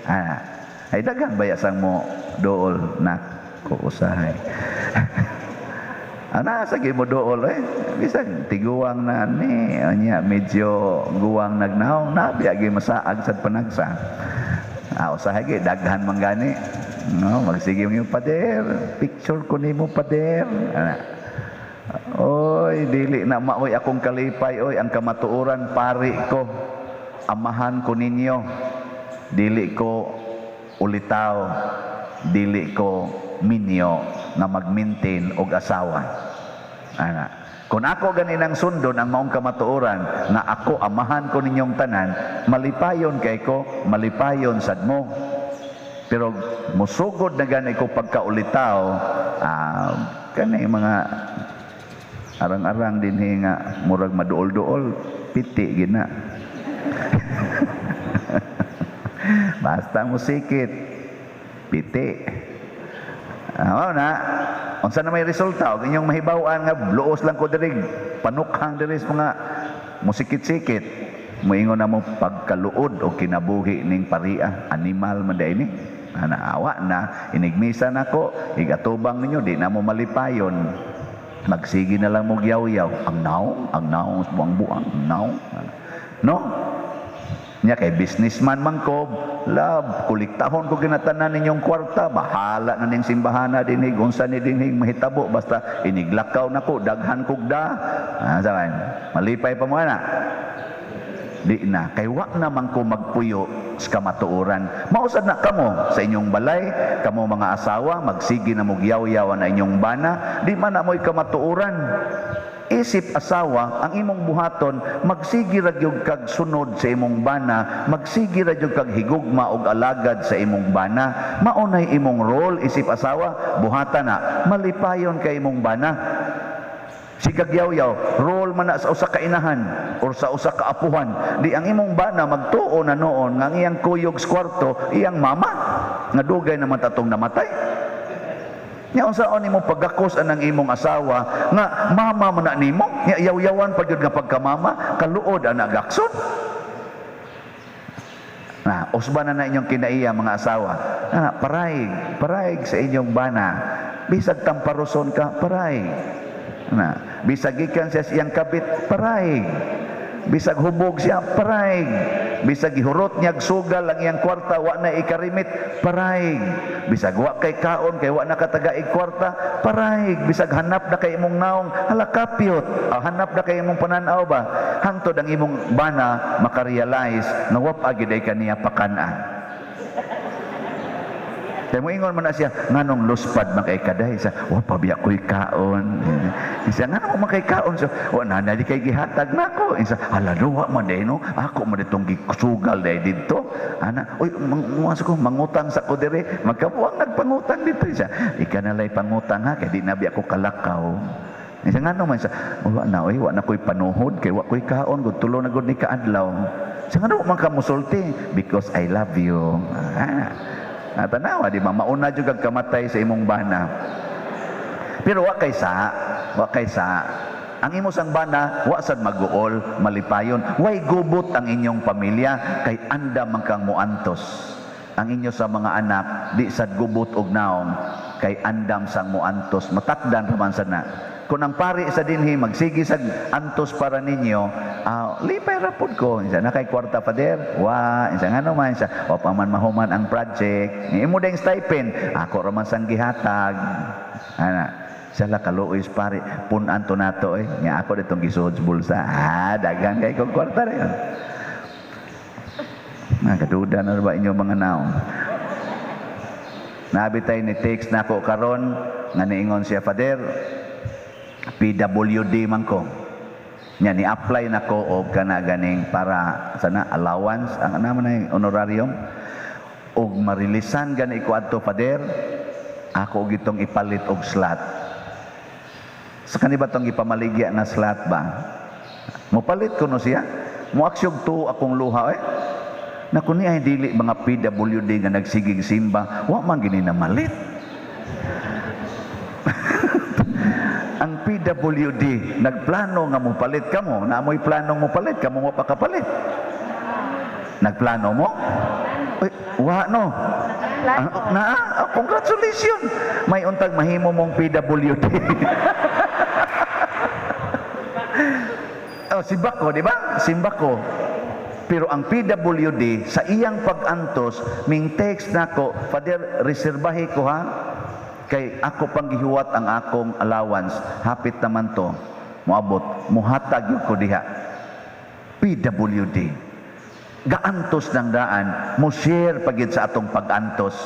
Ah, ay daghang bayasang mo dool na ko usahay. Ana sige mo dool eh. Bisag tiguang na ni anya medyo guwang nagnahong nabi agi masaag sad panagsa. Ah, usahay gi daghan man gani. No, magsige mo pader, picture ko nimo pader. Ana. Oy, dili na maoy akong kalipay oy, ang kamatuoran pari ko. Amahan ko ninyo. Dili ko ulitaw, dili ko minyo nga mag-maintain og asawa. Ana. Kung ako ganinang sundon ang maong kamatuoran nga ako amahan ko ninyong tanan, malipayon kay ko, malipayon sad mo. Pero musugod na gani ko pagkaulitaw, kani mga arang-arang dinhi nga murag maduol-duol, piti gina. Basta musikit, piti. Mao na, unsa na may resulta og inyong mahibaw-an nga luos lang ko diri, panukhang diri sa mga musikit-sikit. Moingon na mo pagkaluod o kinabuhi ning paria, animal man dai ni. Ana awa na, inigmisa nako, igatubang ninyo di na mo malipayon. Magsige na lang mo yaw-yaw. Ang naong, buang-buang, ang naong. No? Nya kay businessman man ko, love, kuliktahon ko ginatanan ninyong kwarta, bahala na ning simbahana dinhig, unsa ni dinhig mahitabo, basta iniglakaw nako, daghan kog da. Ah, saban, malipay pa mo ana. Di na, kay wa naman ko magpuyo sa kamatuoran. Mausad na kamo sa inyong balay, kamo mga asawa, magsige na mugyaw-yaw na inyong bana, di man na mo'y kamatuoran. Isip asawa, ang imong buhaton, magsige ra gyud kag sunod sa imong bana, magsige ra gyud kag higugma og alagad sa imong bana. Mao nay imong role isip asawa, buhata na, malipayon kay imong bana. Sigag yaw-yaw, role man na sa usa ka inahan or sa usa ka apuhan. Di ang imong bana magtuo na noon nga ang iyang kuyog sa kwarto, iyang mama, nga dugay naman tatong namatay. Nya unsaon nimo pagakos anang imong asawa nga mama man na nimo, nya yaw-yawan pa gyud nga pagkamama, kaluod ana gakson. Na usba na na inyong kinaiya mga asawa. Na paraig, paraig sa inyong bana. Bisag tamparuson ka, paraig. Na bisag gikan siya sa iyang kabit, paraig. Bisag hubog siya, paraig. Bisag gihurot niya sugal ang iyang kwarta, wa na ikarimit, paraig. Bisag wa kay kaon kay wa na katagaig kwarta, paraig. Bisag hanap na kay imong naong, hala kapyot. Hanap na kay imong pananaw ba? Hangtod ang imong bana makarealize nga wa pa gid ay kaniya pakan-an. Kaya mo ingon man na siya, nganong luspad man kay kaday? Siya, wa pa biya ko'y kaon. Siya, nganong man kay kaon? Siya, wa na na di kay gihatag nako. Siya, hala no, wa man day no. Ako man ditong gisugal day didto. Ana, oy, ko, mangutang sa ko diri. Magkabuang nagpangutang dito. Siya, ika na lay pangutang ha, kay di na biya ko kalakaw. Siya, ngano man siya, wa na, oy, wa na ko'y panuhod, kay wa ko'y kaon, gud tulo na gud ni kaadlaw. Siya, ngano man ka musulti? Because I love you. Ah. Tanawa, di ba? Mauna jud kag kamatay sa imong bana. Pero wa kay sa, wa kay sa. Ang imo sang bana, wa sad maguol, malipayon. Way gubot ang inyong pamilya kay anda man kang muantos. Ang inyo sa mga anak, di sad gubot og naong kay andam sang muantos, matakdan ra man sad na. Kung ang pari sa dinhi magsige sa antos para ninyo, lipay ra pud ko. Isa na kay kwarta Father, wa, isa ngano man siya, wa pa man mahuman ang project. Imo ding stipend, ako ra man sang gihatag. Ana, sala kaluoy pari, pun-an to nato eh. Nya ako ditong gisuod sa bulsa. Ah, daghan kay kog kwarta ra yun. Nagaduda na ba inyo mga naong? Nabi tay ni text nako karon nga niingon siya, Father, PWD man ko. Nya ni-apply nako og kana ganing para sana allowance ang ana man ay honorarium og marilisan gani ko adto Father, ako og itong ipalit og slot. Sa kani ba tong gipamaligya na slot ba? Mopalit ko no siya. Moaksyog tuo akong luha eh. Naku niya dili mga PWD nga nagsigig simba, wa man gini na malit. Ang PWD nagplano nga mopalit kamo, na amoy plano mopalit kamo wa pa kapalit. Nagplano mo? Uy, wa no. Na, congratulations. May untag mahimo mong PWD. Oh, simbako, di ba? Simbako. Pero ang PWD sa iyang pag-antos, ming text nako, Father, reserbahe ko ha. Kay ako pang gihuwat ang akong allowance, hapit naman to. Moabot, muhatag yun ko diha. PWD. Gaantos ng daan, mo share pagid sa atong pag-antos.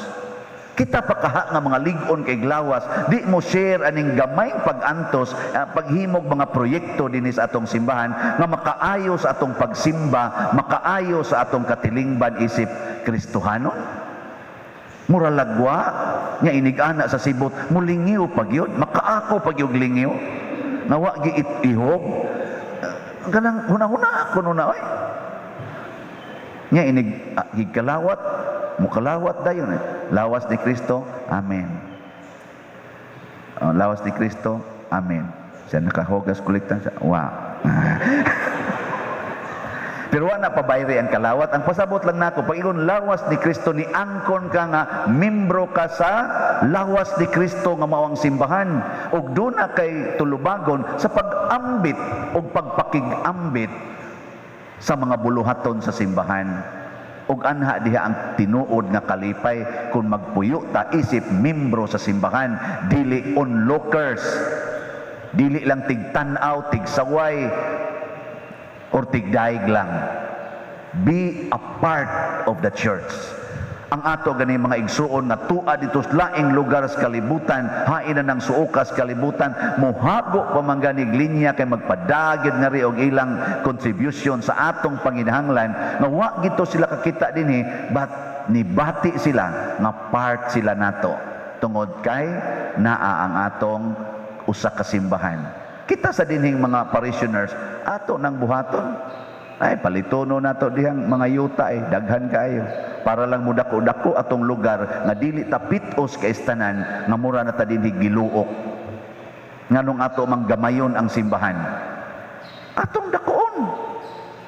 Kita pa kaha nga mga lig-on kay glawas, di mo share aning gamayng pag-antos, paghimog mga proyekto dinhi sa atong simbahan nga makaayo sa atong pagsimba, makaayo sa atong katilingban isip Kristohanon. Mura lagwa nga inig-ana sa sibot, mulingiw pag yun, makaako pag yung lingiw, nga wa gi ihog. Kanang huna-huna ako nuna oy. Nga inig gikalawat, mukalawat dayon eh. Lawas ni Kristo, amen. Oh, lawas ni Kristo, amen. Siya nakahogas kolektan siya, wa. Pero wala pabayri ang kalawat. Ang pasabot lang nako, pag ingon lawas ni Kristo, ni angkon ka nga membro ka sa lawas ni Kristo nga mao ang simbahan. Ug duna kay tulubagon sa pag-ambit ug pagpakig-ambit sa mga buluhaton sa simbahan. Ug anha diha ang tinuod nga kalipay kung magpuyo ta isip membro sa simbahan, dili onlookers, dili lang tigtan-aw, tigsaway, or tigdaig lang. Be a part of the church. Ang ato gani mga igsuon nga tua dito sa laing lugar sa kalibutan, hain na ng suokas kalibutan, mohago pa man ganig linya kay magpadagid nga ri og ilang contribution sa atong panginahanglan, nga wa gito sila kakita dinhi, but nibati sila nga part sila nato tungod kay naa ang atong usa ka simbahan. Kita sa dinhing mga parishioners, ato nang buhaton. Ay, palitono nato dihang mga yuta eh, daghan kaayo. Para lang mudako-dako atong lugar nga dili ta pitos kay tanan nga mura na ta dinhi giluok. Nganong ato mang gamayon ang simbahan? Atong dakoon.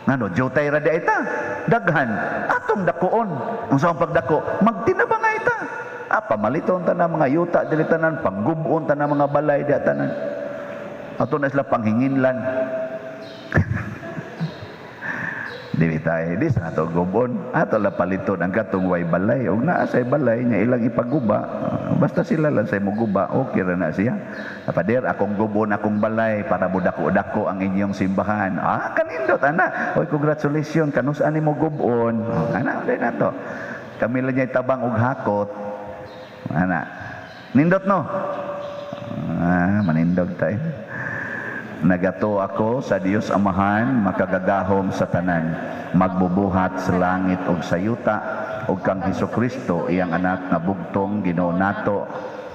Ngano, jutay ra di ta. Daghan, atong dakoon. Ang sa pagdako, magtinabangay ta. Ah, pamaliton ta na mga yuta dili tanan, panggubon ta na mga balay di tanan. Ato na sila panghinginlan. Dili tayo, di sa ato gubon. Ato la paliton ang katong way balay. Og naa say balay niya ilang ipaguba. Basta sila lang say muguba, okay ra na siya. Pader, akong gubon, akong balay para budako-dako ang inyong simbahan. Ah, kanindot ana. Oy, congratulations, kanus ani mo gubon. Ana, day nato. Kami lang niya tabang og hakot. Ana. Nindot no? Ah, manindog tayo. Nagato ako sa Dios Amahan, makagagahom sa tanan, magbubuhat sa langit ug sa yuta, ug kang Hesukristo, iyang anak nga bugtong Ginoo nato,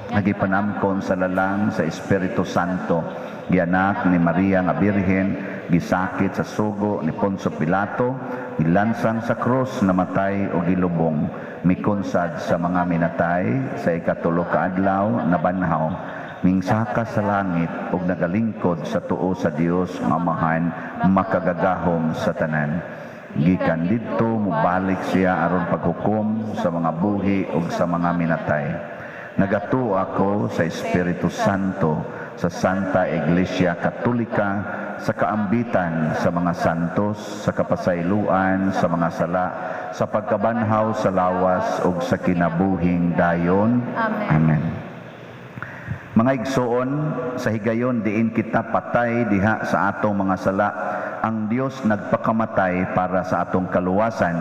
nagipanamkon sa lalang sa Espiritu Santo, gianak ni Maria nga Birhen, gisakit sa sugo ni Poncio Pilato, gilansang sa krus, namatay o gilubong, mikonsad sa mga minatay, sa ikatulo ka adlaw nabanhaw, mingsaka sa langit ug nagalingkod sa tuo sa Dios nga Amahan, makagagahom sa tanan. Gikan didto mobalik siya aron paghukom sa mga buhi ug sa mga minatay. Nagatuo ako sa Espiritu Santo, sa Santa Iglesia Katolika, sa kaambitan sa mga santos, sa kapasayloan sa mga sala, sa pagkabanhaw sa lawas ug sa kinabuhing dayon.
Amen.
Amen. Mga igsoon, sa higayon diin kita patay diha sa atong mga sala, ang Dios nagpakamatay para sa atong kaluwasan.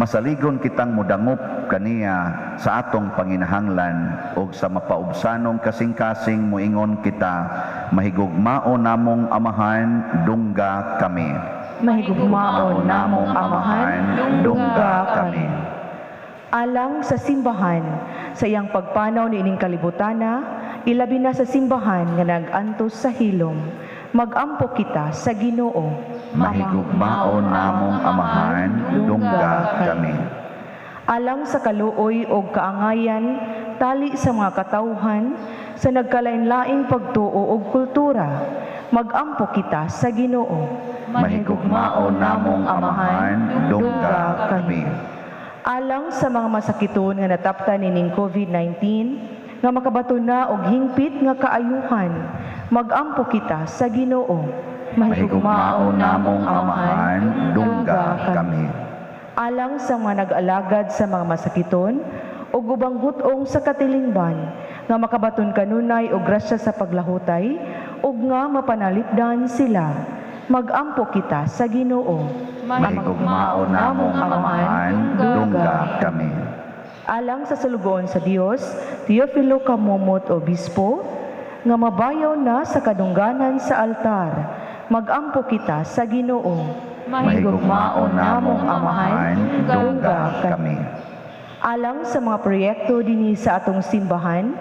Masaligon kitang mudangop kaniya sa atong panginahanglan og sa mapaubsanong kasing-kasing moingon kita, mahigugmao namong Amahan, dungga kami.
Mahigugmao namong Amahan,
dungga kami.
Alang sa simbahan, sa iyang pagpanaw niining kalibutana, ilabi na sa simbahan nga nag-antos sa hilom, magampo kita sa Ginoo.
Mahigugmao namong Amahan, dungga kami.
Alang sa kaluoy og kaangayan, tali sa mga katawhan, sa nagkalain-laing pagtuo og kultura, magampo kita sa Ginoo.
Mahigugmao namong Amahan, dungga kami.
Alang sa mga masakiton nga nataptan nining COVID-19, nga makabato na og hingpit nga kaayuhan, magampo kita sa Ginoo.
Mahigugmao namong Amahan, dungga kami.
Alang sa mga nag-alagad sa mga masakiton ug ubang hut-ong sa katilingban, nga makabaton kanunay og grasya sa paglahutay ug nga mapanalipdan sila, magampo kita sa Ginoo.
Mahigugmao namong Amahan, dungga kami.
Alang sa sulugoon sa Dios, Teofilo Camomot Obispo, nga mabayaw na sa kadungganan sa altar, magampo kita sa Ginoo.
Mahigugmao namong Amahan, dungga kami.
Alang sa mga proyekto dinhi sa atong simbahan,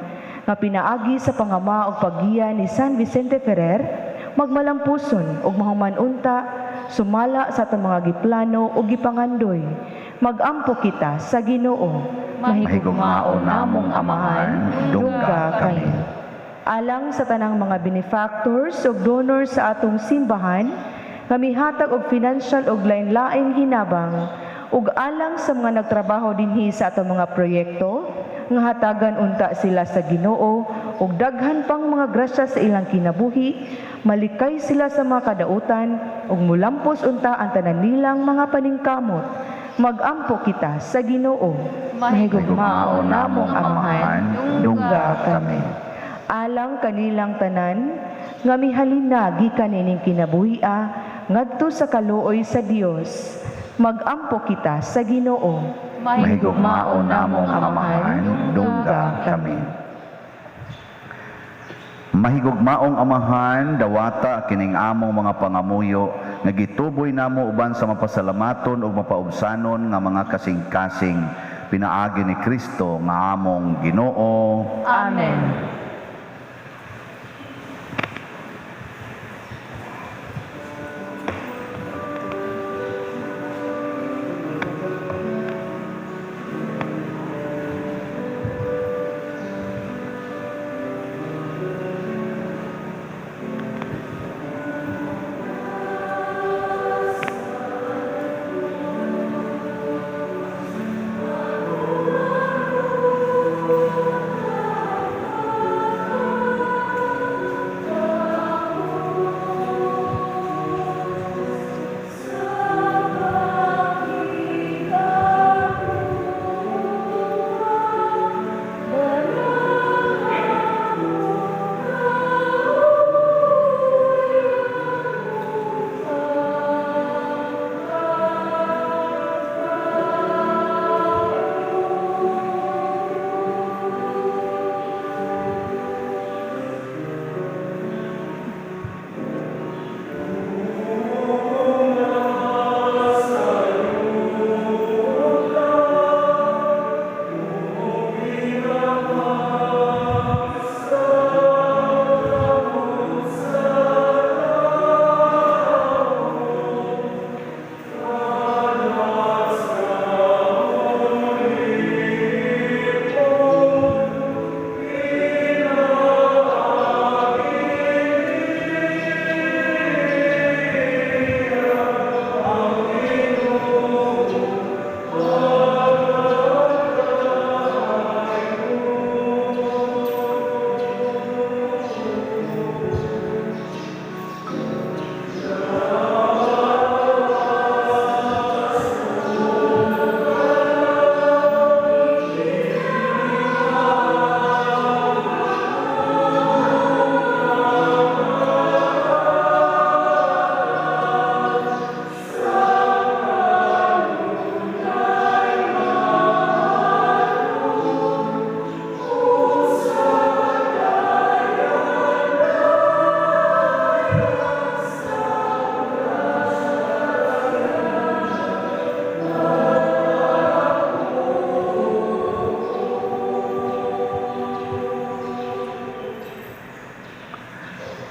nga pinaagi sa pangama ug paggiya ni San Vicente Ferrer, magmalampuson ug mahuman unta sumala sa atong mga giplano ug gipangandoy, magampo kita sa Ginoo.
Mahigugmao namong Amahan, dungga kami.
Alang sa tanang mga benefactors ug donors sa atong simbahan, nga mihatag og financial og lain-laing hinabang ug alang sa mga nagtrabaho dinhi sa atong mga proyekto nga hatagan unta sila sa Ginoo ug daghan pang mga grasya sa ilang kinabuhi, malikay sila sa mga kadautan ug mulampos unta ang tanan nilang mga paningkamot. Magampo kita sa Ginoo.
Mahigugmaon namong Amahan, dungga kami.
Alang kanilang tanan nga mihalin na gikan ining kinabuhia ngadto sa kaluoy sa Dios. Magampo kita sa Ginoo.
Mahigugmaon namong Amahan, dungga kami. Mahigugmaong Amahan, dawata kining among mga pangamuyo nga gituboy namo uban sa mapasalamaton ug mapaubsanon nga mga kasing-kasing pinaagi ni Kristo nga among Ginoo.
Amen.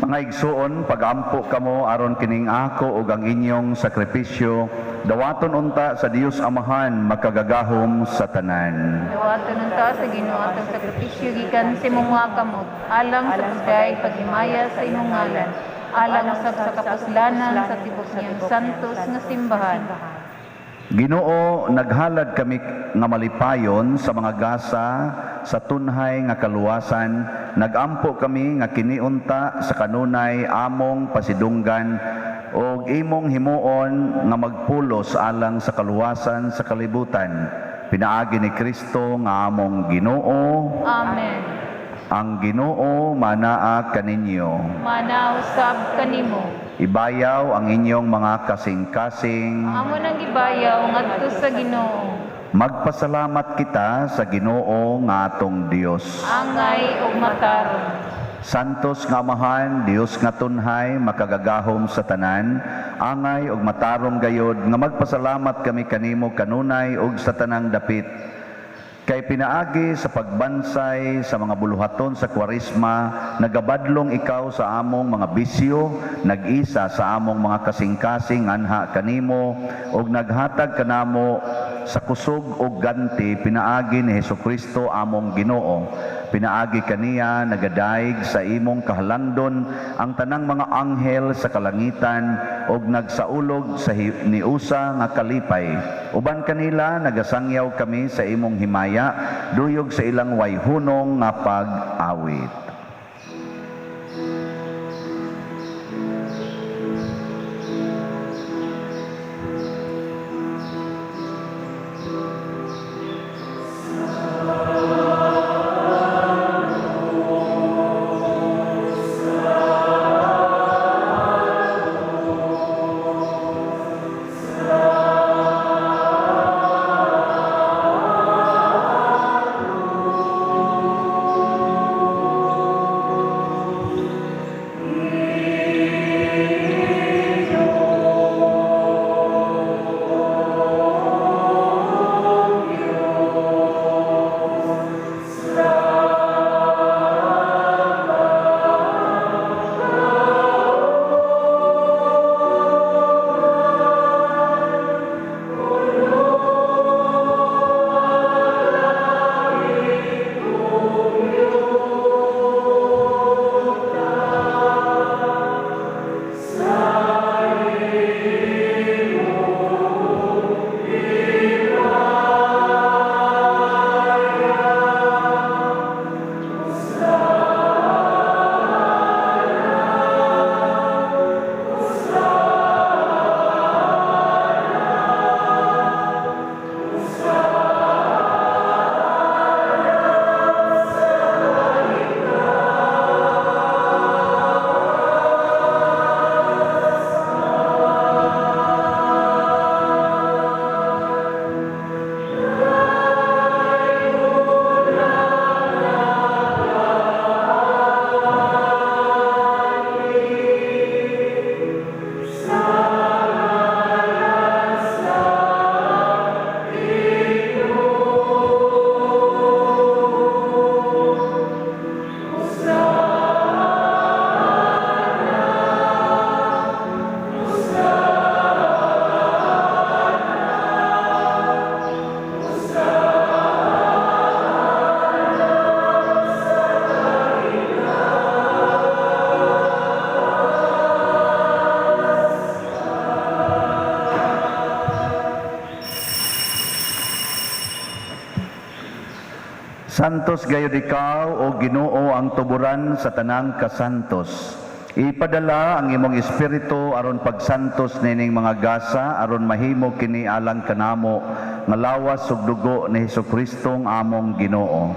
Mga igsuon, pagampo kamo aron kining ako ug ang inyong sakripisyo, dawaton unta sa Dios Amahan makagagahom sa tanan.
Dawaton unta sa Ginoo atong sakripisyo gikan sa imong mga kamot, alang sa pagdayeg paghimaya sa imong ngalan, alang usab sa kapuslanan sa tibok niyang santos nga simbahan.
Ginoo, naghalad kami nga malipayon sa mga gasa sa tunhay nga kaluwasan. Nagampo kami nga kiniunta sa kanunay among pasidunggan og imong himuon nga magpulos alang sa kaluwasan sa kalibutan. Pinaagi ni Kristo nga among Ginoo.
Amen.
Ang Ginoo manaa kaninyo.
Manausab kanimo.
Ibayaw ang inyong mga kasing-kasing.
Amo nang gibayaw ngadto sa Ginoo.
Magpasalamat kita sa Ginoo nga atong Dios.
Angay ug matarong.
Santos nga Amahan, Dios nga tunhay, makagagahom sa tanan, angay ug matarong gayod nga magpasalamat kami kanimo kanunay ug sa tanang dapit. Kay pinaagi sa pagbansay sa mga buluhaton sa Kwaresma, nagabadlong ikaw sa among mga bisyo, nag-isa sa among mga kasing-kasing anha kanimo, ug naghatag kanamo sa kusog ug ganti pinaagi ni Hesukristo among Ginoo. Pinaagi kaniya nagadayeg sa imong kahalangdon ang tanang mga anghel sa kalangitan ug nagsaulog sa niusa nga kalipay. Uban kanila nagasangyaw kami sa imong himaya, duyog sa ilang wayhunong nga pag-awit. Santos gayud ikaw o Ginoo ang tuburan sa tanang kasantos. Ipadala ang imong espiritu aron pagsantos nining mga gasa aron mahimo kini alang kanamo nga lawas ug dugo ni Hesukristo among Ginoo.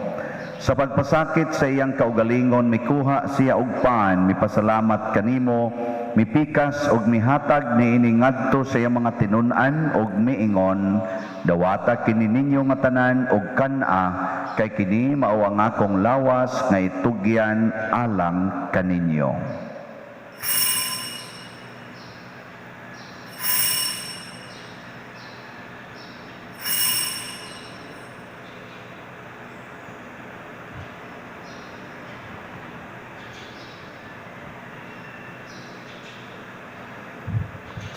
Sa pagpasakit sa iyang kaugalingon mikuha siya og pan, mipasalamat kanimo, mipikas og mihatag niini ngadto sa iyang mga tinun-an og miingon, dawata kini ninyo nga tanan og kan-a, kay kini mao ang akong lawas nga itugyan alang kaninyo.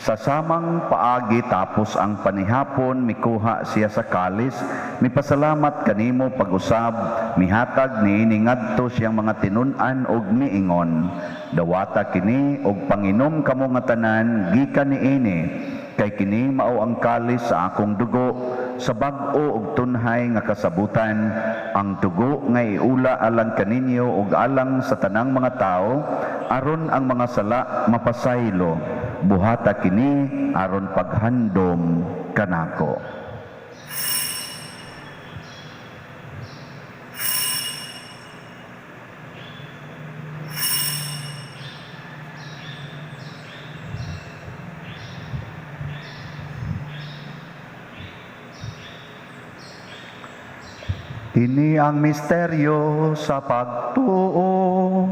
Sa samang paagi tapos ang panihapon, mikuha siya sa kalis, mipasalamat kanimo pag-usab, mihatag niini ngadto siyang mga tinun-an og miingon, dawata kini og panginom kamo nga tanan gikan niini, kay kini mao ang kalis sa akong dugo, sa bag-o og tunhay nga kasabutan, ang dugo nga iula alang kaninyo og alang sa tanang mga tawo, aron ang mga sala mapasaylo. Buhata kini aron paghandom kanako. Ini ang misteryo sa pagtuo.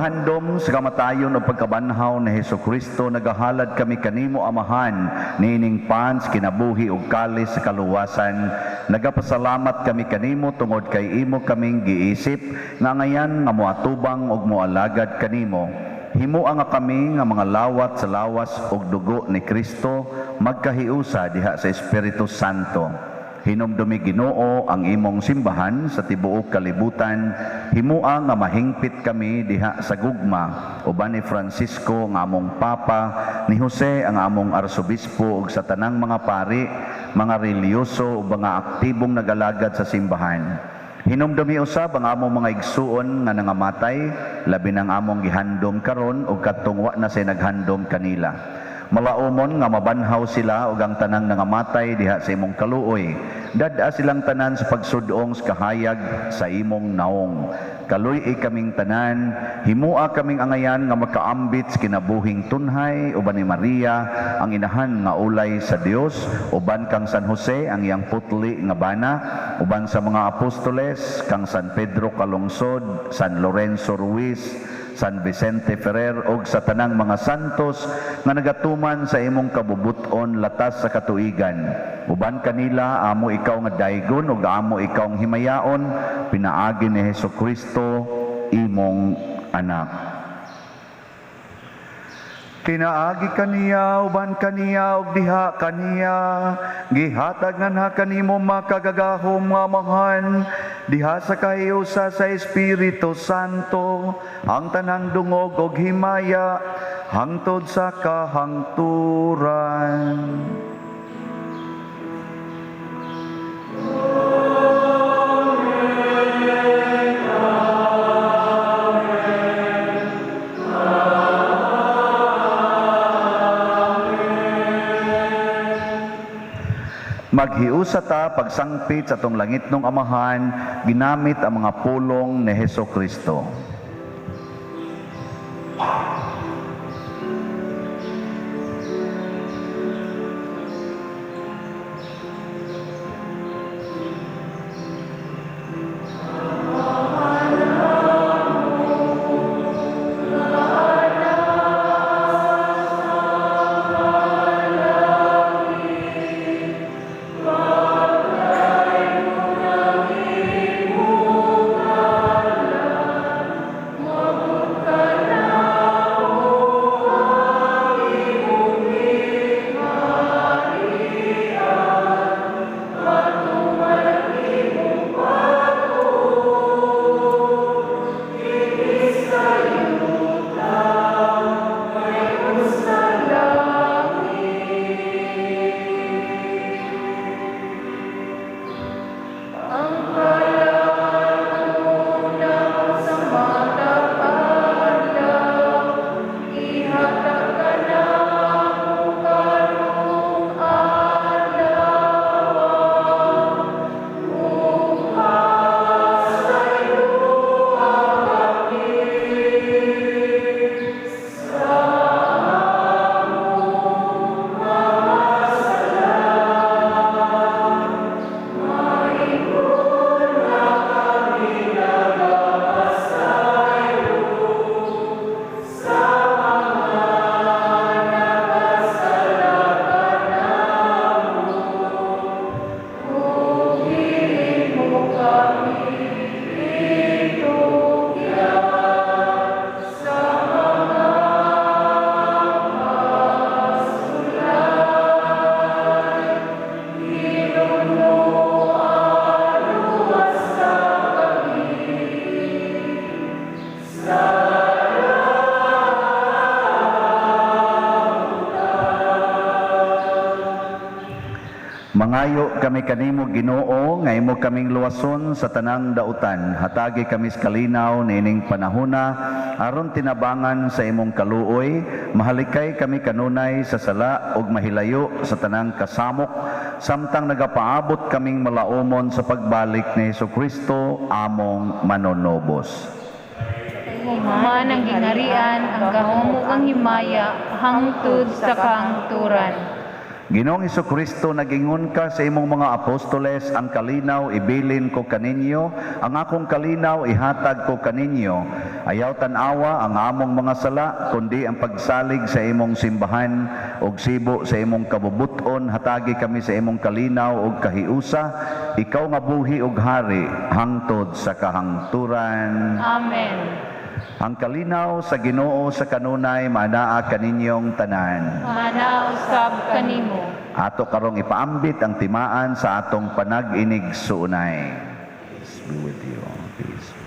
paghandom sa kamatayon o pagkabanhaw ni Hesukristo, nagahalad kami kanimo, Amahan, niining pan sa kinabuhi ug kalis sa kaluwasan. Nagapasalamat kami kanimo tungod kay imo kaming giisip nga ngayan nga moatubang ug moalagad kanimo. Himoa nga kami nga mga lawat sa lawas ug dugo ni Kristo magkahiusa diha sa Espiritu Santo. Hinumdumi, Ginoo, ang imong simbahan sa tibuok kalibutan. Himoa nga mahingpit kami diha sa gugma uban ni Francisco nga among Papa, ni Jose ang among Arsobispo ug sa tanang mga pari, mga relihiyoso ug mga aktibong nagalagad sa simbahan. Hinumdumi usab ang among mga igsuon nga nangamatay, labi nang among gihandom karon ug kadtong wa na say naghandom kanila. Malaumon nga mabanhaw sila ug ang tanang nangamatay diha sa imong kaluoy. Dad-a silang tanan sa pagsudong sa kahayag sa imong naong. Kaluy-i kaming tanan, himua kaming angayan nga makaambit sa kinabuhing tunhay uban ni Maria ang inahan nga ulay sa Dios, uban kang San Jose ang iyang putli nga bana, uban sa mga apostoles kang San Pedro Calungsod, San Lorenzo Ruiz, San Vicente Ferrer ug sa tanang mga santos nga nagatuman sa imong kabubuton latas sa katuigan. Uban kanila amo ikaw nga daygon ug amo ikaw ang himayaon pinaagi ni Hesukristo imong anak. Pinaagi kaniya, uban kaniya, ug diha kaniya, gihatag nganha kanimo makagagahom nga Amahan, diha sa kahiusa sa Espiritu Santo, ang tanang dungog ug himaya, hangtod sa kahangturan. Maghiusa ta pagsangpit sa atong langitnong Amahan, ginamit ang mga pulong ni Hesukristo. Mangayo kami kanimo, Ginoo, nga imo kaming luwason sa tanang dautan. Hatagi kami sa kalinaw niining panahona aron tinabangan sa imong kaluoy, mahalikay kami kanunay sa sala ug mahilayo sa tanang kasamok, samtang nagapaabot kaming malaumon sa pagbalik ni Hesukristo among manonobos.
Man ang gingharian, ang gahom ug ang himaya, hangtod sa kahangturan.
Ginoong Hesukristo, nagingon ka sa imong mga apostoles, ang kalinaw ibilin ko kaninyo, ang akong kalinaw ihatag ko kaninyo. Ayaw tan-awa ang among mga sala, kundi ang pagsalig sa imong simbahan ug sibo sa imong kabubuton, hatagi kami sa imong kalinaw ug kahiusa. Ikaw nga buhi ug hari hangtod sa kahangturan.
Amen.
Ang kalinaw sa Ginoo sa kanunay maanaa kaninyong tanan.
Maanaa usab kanimo.
Ato karong ipaambit ang timaan sa atong panag-inig suunay. Peace be with you. Peace.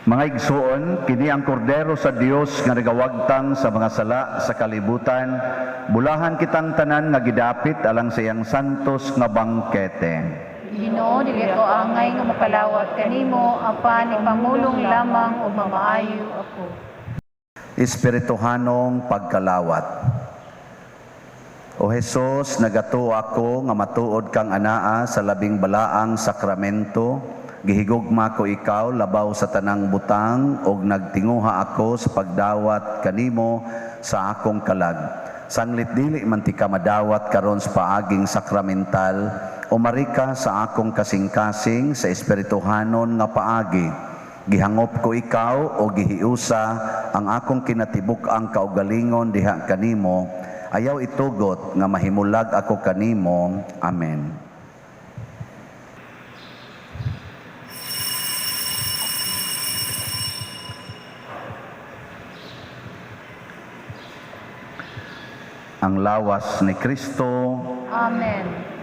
Mga igsoon, kini ang kordero sa Dios nga nagawagtang sa mga sala sa kalibutan. Bulahan kitang tanan nga gidapit alang sa iyang santos nga bangkete.
Ginoo, dili ako angay nga mapalawat kanimo, apan ipamulong lamang ug mamaayo ako.
Espirituhanong pagkalawat. O Hesus, nagatuo ako nga matuod kang anaa sa labing balaang sakramento. Gihigugma ko ikaw labaw sa tanang butang og nagtinguha ako sa pagdawat kanimo sa akong kalag. Sanglit dili man ti ka madawat karon sa paaging sakramental, umari ka sa akong kasing-kasing sa espirituhanon nga paagi. Gihangop ko ikaw o gihiusa ang akong kinatibuk-ang kaugalingon diha kanimo. Ayaw itugot nga mahimulag ako kanimo. Amen. Ang lawas ni Kristo.
Amen.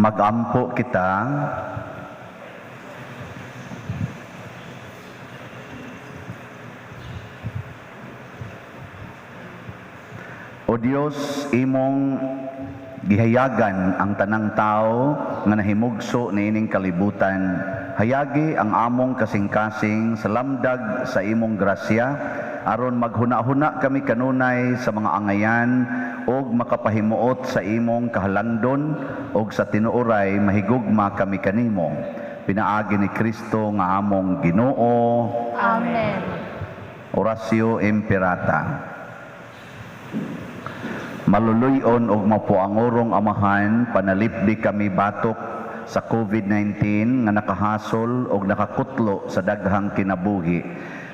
Magampo kita. O Dios, imong gihayagan ang tanang tao nga nahimugso niining kalibutan. Hayagi ang among kasing-kasing sa lamdag sa imong grasya, aron maghuna-huna kami kanunay sa mga angayan og makapahimuot sa imong kahalangdon og sa tinuoray mahigugma kami kanimo. Pinaagi ni Kristo nga among Ginoo.
Amen.
Oratio Imperata. Maluluyon og mapuangorong Amahan, panalipdi kami batok sa COVID-19 nga nakahasol og nakakutlo sa daghang kinabuhi.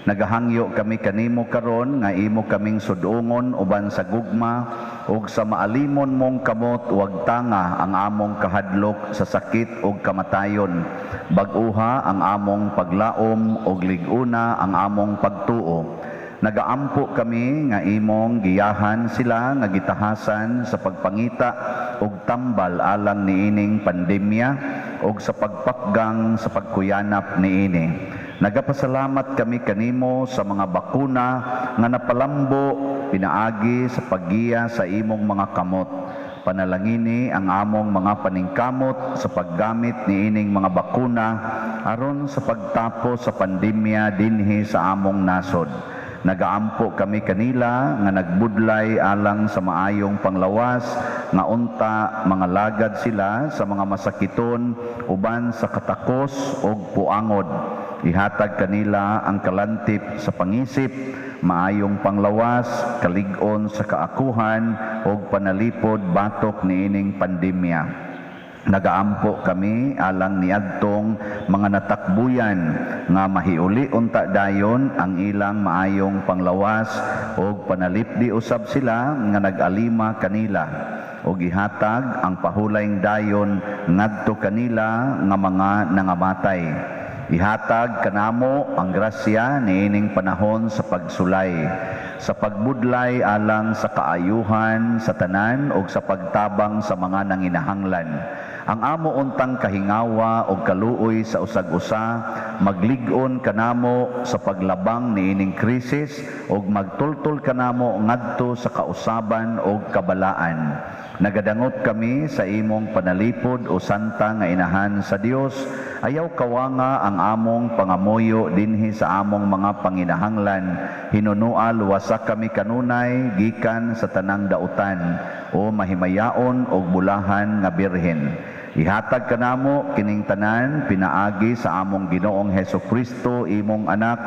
Nagahangyo kami kanimo karon nga imo kaming sudungon uban sa gugma ug sa maalimon mong kamot, wag tanga ang among kahadlok sa sakit ug kamatayon. Bag-uha ang among paglaom ug lig-una ang among pagtuo. Nagaampo kami nga imong giyahan sila nga gitahasan sa pagpangita og tambal alang niining pandemya ug sa pagpakgang sa pagkuyanap niini. Nagapasalamat kami kanimo sa mga bakuna nga napalambo pinaagi sa paggiya sa imong mga kamot. Panalangini ang among mga paningkamot sa paggamit niining mga bakuna aron sa pagtapos sa pandemya dinhi sa among nasod. Nagaampo kami kanila nga nagbudlay alang sa maayong panglawas nga unta mga lagad sila sa mga masakiton uban sa katakos og puangod. Ihatag kanila ang kalantip sa pangisip, maayong panglawas, kalig-on sa kaakuhan ug panalipod batok niining pandemya. Nagaampo kami alang niadtong mga natakbuyan nga mahiuli unta dayon ang ilang maayong panglawas ug panalipdi usab sila nga nag-alima kanila ug ihatag ang pahulayng dayon ngadto kanila nga mga nangamatay. Ihatag kanamo ang grasya niining panahon sa pagsulay, sa pagbudlay alang sa kaayuhan sa tanan ug sa pagtabang sa mga nanginahanglan. Ang amo untang kahingawa og kaluoy sa usag-usa maglig-on kanamo sa paglabang niining krisis ug magtultol kanamo ngadto sa kausaban og kabalaan. Nagadangot kami sa imong panalipod o santa nga inahan sa Dios. Ayaw kawanga ang among pangamuyo dinhi sa among mga panginahanglan. Hinunua luwasa kami kanunay gikan sa tanang dautan o mahimayaon og bulahan nga birhen. Ihatag kanamo kining tanan pinaagi sa among Ginoong Hesus Kristo, imong anak,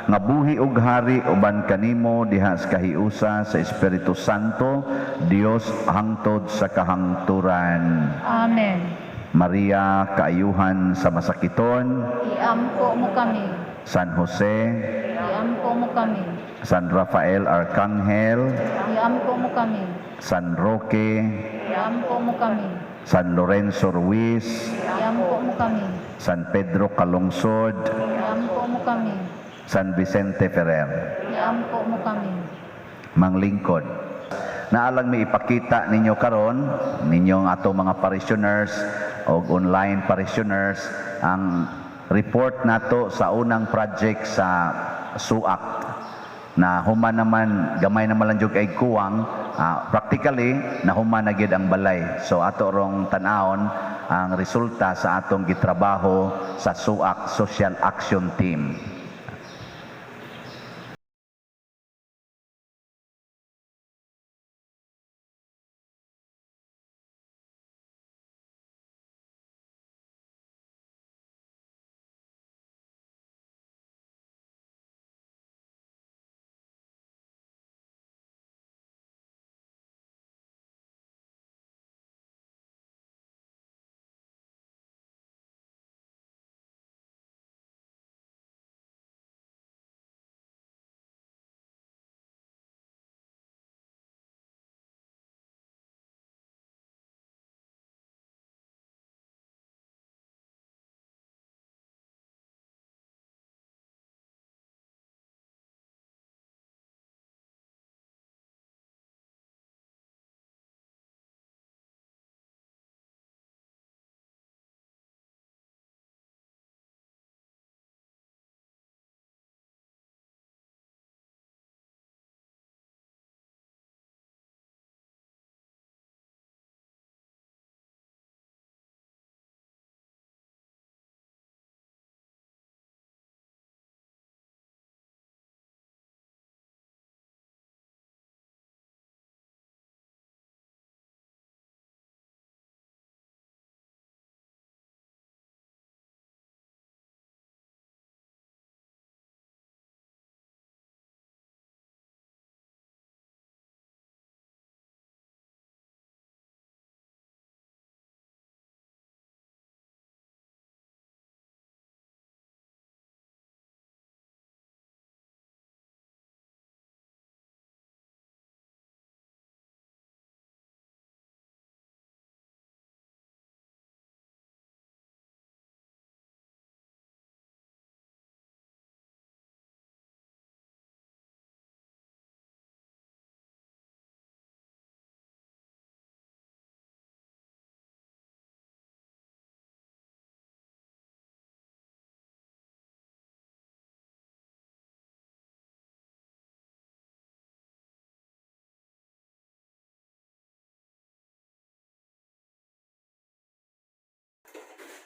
nga buhi ug hari uban kanimo diha sa kahiusa sa Espiritu Santo, Dios hangtod sa kahangturan.
Amen.
Maria, kaayuhan sa masakiton,
iampo mo kami.
San Jose,
iampo mo kami.
San Rafael Arcangel,
iampo mo kami.
San Roque,
iampo mo kami.
San Lorenzo Ruiz,
iampo mo kami.
San Pedro Calungsod,
iampo mo kami.
San Vicente Ferrer.
Iampo mo kami.
Manglingkod. Naalang may ipakita ninyo karon ninyong ato mga parishioners o online parishioners ang report nato sa unang project sa SUAC na human naman gamay naman lang jud kay kuwang, practically nahuman na gyud ang balay. So ato rong tan-awon ang resulta sa atong gitrabaho sa SUAC Social Action Team.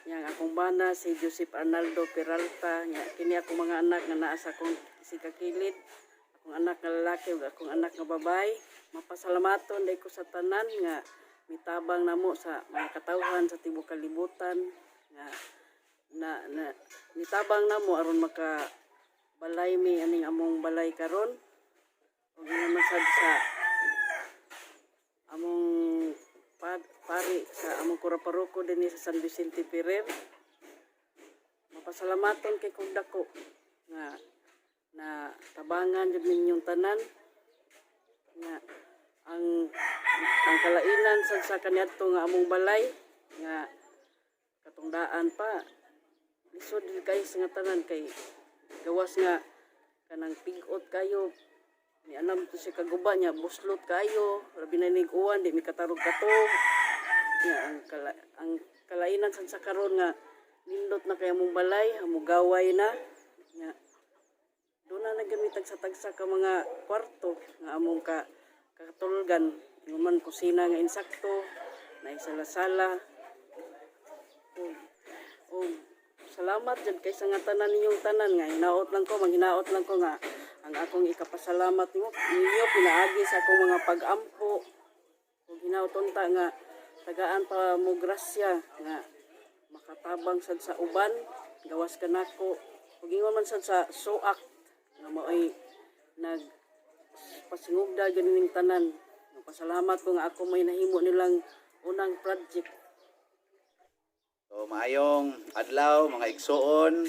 Nya ang akong bana si Joseph Arnaldo Peralta. Nya kini akong mga anak nga naa sa akong sikakilid. Akong anak nga lalaki ug akong anak nga babae. Mapasalamaton diay ko sa tanan nga mitabang namo sa mga katawhan sa tibuok kalibutan nga na, na mitabang namo aron maka balay mi aning among balay karon ug ingon sad sa among pari sa among kura paroko dinhi sa San Vicente Ferrer. Mapasalamaton kay kog dako nga na tabangan jud ninyong tanan nga ang kalainan sad sa kaniadto nga among balay nga katungdaan pa, lisod jud kayo sa nga tanan kay gawas nga kanang pigot kayo ni anam to siya kaguba niya, buslot kayo, labi na nig uwan, di mi katarog katog. Nga ang kalainan sad sa karon nga nindot na kay among balay, amugaway na nga doon na nagamit sa tagsa ka mga kwarto nga among ka katulgan, man kusina nga insakto na sala-sala. Og salamat jud kay sa nga tanan ninyong tanan nga hinaot lang ko, manghinaot lang ko nga ang akong ikapasalamat nimo ninyo pinaagi sa akong mga pag-ampo ug hinaot unta nga tagaan pa mo grasya nga makatabang sad sa uban gawas kanako ug ingon man sad sa SOAC nga maoy nag pasingugda ganing tanan. Pasalamat ko nga ako may nahimo nilang unang project.
So maayong adlaw, mga igsuon,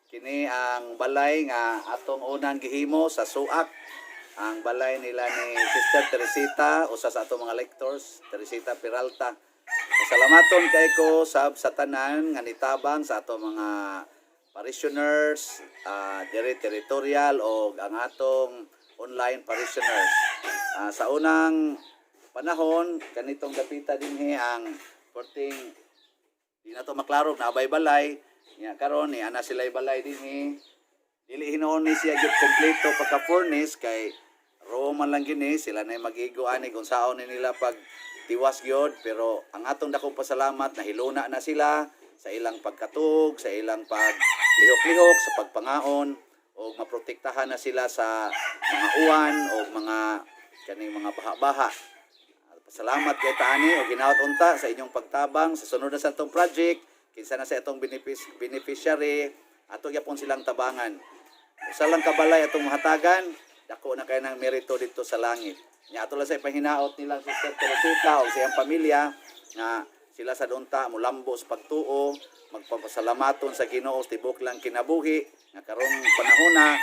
kini ang balay nga atong unang gihimo sa SOAC. Ang balay nila ni Sister Teresita, usa sa atong mga lectors, Teresita Peralta. Pasalamaton kay ko sab sa tanan nga nitabang sa atong mga parishioners, diri territorial o ang atong online parishioners. Sa unang panahon kanitong dapita dinhi ang perting di na to maklaro na abay balay nya. Karon ni ana sila balay dinhi. Dili hinuon ni siya gyud kompleto pagka furnace kay ro man lang gini sila na magigo ani kung saon ni nila pag tiwas gyud. Pero ang atong dakong pasalamat, nahiluna na sila sa ilang pagkatug, sa ilang pag lihok-lihok, sa pagpangaon, o maprotektahan na sila sa mga uwan o mga kaning mga baha-baha. Pasalamat kay taani o ginaot unta sa inyong pagtabang sa sunod na sa atong project, kinsa na sa itong beneficiary, ato gyapon silang tabangan. Usa lang kabalay atong mahatagan, dako na kay ng merito dito sa langit. Nya ato lang sa ipahinaot nilang Sister Teresita o sa iyang pamilya nga sila sa unta mulambo sa pagtuo, magpapasalamaton sa Ginoo sa tibok lang kinabuhi nga karong panahona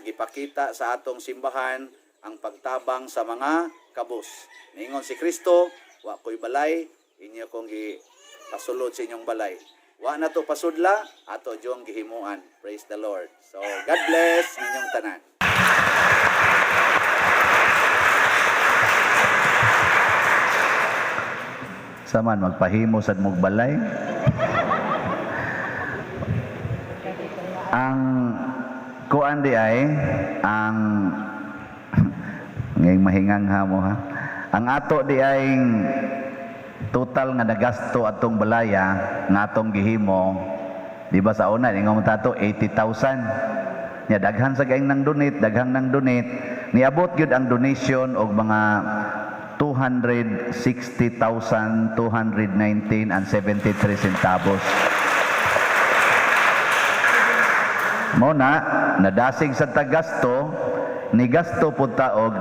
gipakita sa atong simbahan ang pagtabang sa mga kabus. Ningon si Kristo, "Wa ko'y balay, inyo kong gipasulod sa inyong balay." Wa na to pasudla, ato jung gihimuan. Praise the Lord. So, God bless ninyong tanan.
Saman magpahimo sad mog balay. Ang kuan di ay ang ngayong mahingang mo ha. Ang ato di ay total nga nagasto atong balaya nga atong gihimo, di ba sa una ingon mo tato 80,000 nya, daghan sa kaing nang donate, daghang nang donate, niabot gyud ang donation og mga 260,219 and 73 centavos. Mo na nadasig sa tagasto ni gasto pud ta og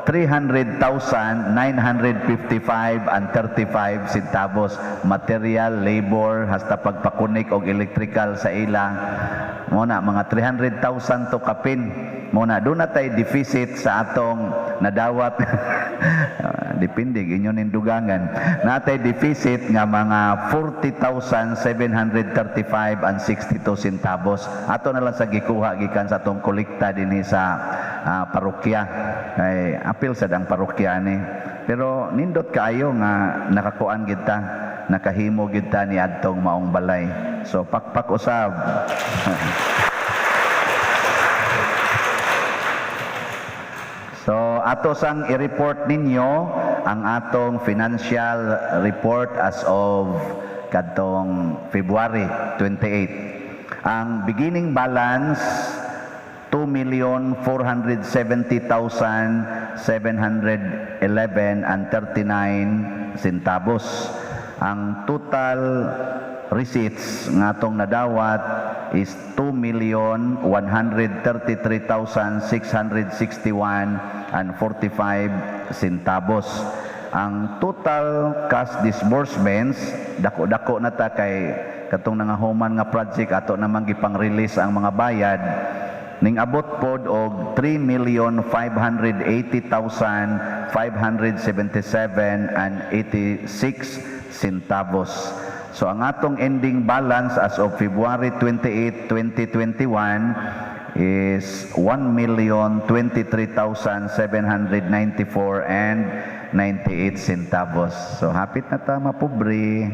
300,955 and 35 centavos, material, labor, hasta pagpakunik og electrical sa ila. Mo na mga 300,000 to kapin. Mo na doon na tay deficit sa atong nadawat. Depende inyo nindugangan. Natay deficit nga mga 40,735 and 62 centavos. Ato na lang sa gikuha gikan sa atong kolekta dinhi sa parokya kay apil sad ang parokya ni. Pero nindot kaayo nga nakakuan gid ta, nakahimo gid ta ni adtong maong balay. So pakpak usab. So ato sang i-report ninyo ang atong financial report as of kadtong February 28. Ang beginning balance, 2,470,711 and 39 centavos. Ang total receipts nga atong nadawat is 2,133,661 and 45 centavos. Ang total cash disbursements, dako-dako na ta kay katong nangahuman nga project, ato namang gipang-release ang mga bayad, ning abot pod og 3,580,577 and 86 centavos. So ang atong ending balance as of February 28, 2021 is 1,023,794 and 98 centavos. So hapit na ta mapobre.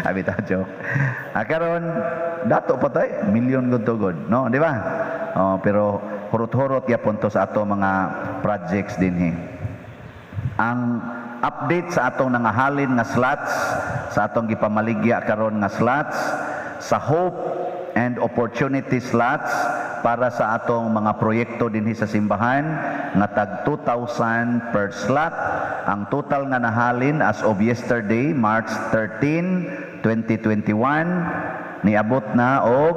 Abi ta, joke. Ah, karon dato pa tay, milyon gud tugod, no, di ba? Oh, pero hurot-hurot gyapon to sa ato mga projects dinhi. Ang update sa atong nangahalin nga slots, sa atong gipamaligya karon nga slots, sa Hope and Opportunity slots para sa atong mga proyekto dinhi sa simbahan nga tag 2,000 per slot. Ang total nga nahalin as of yesterday, March 13, 2021, niabot na og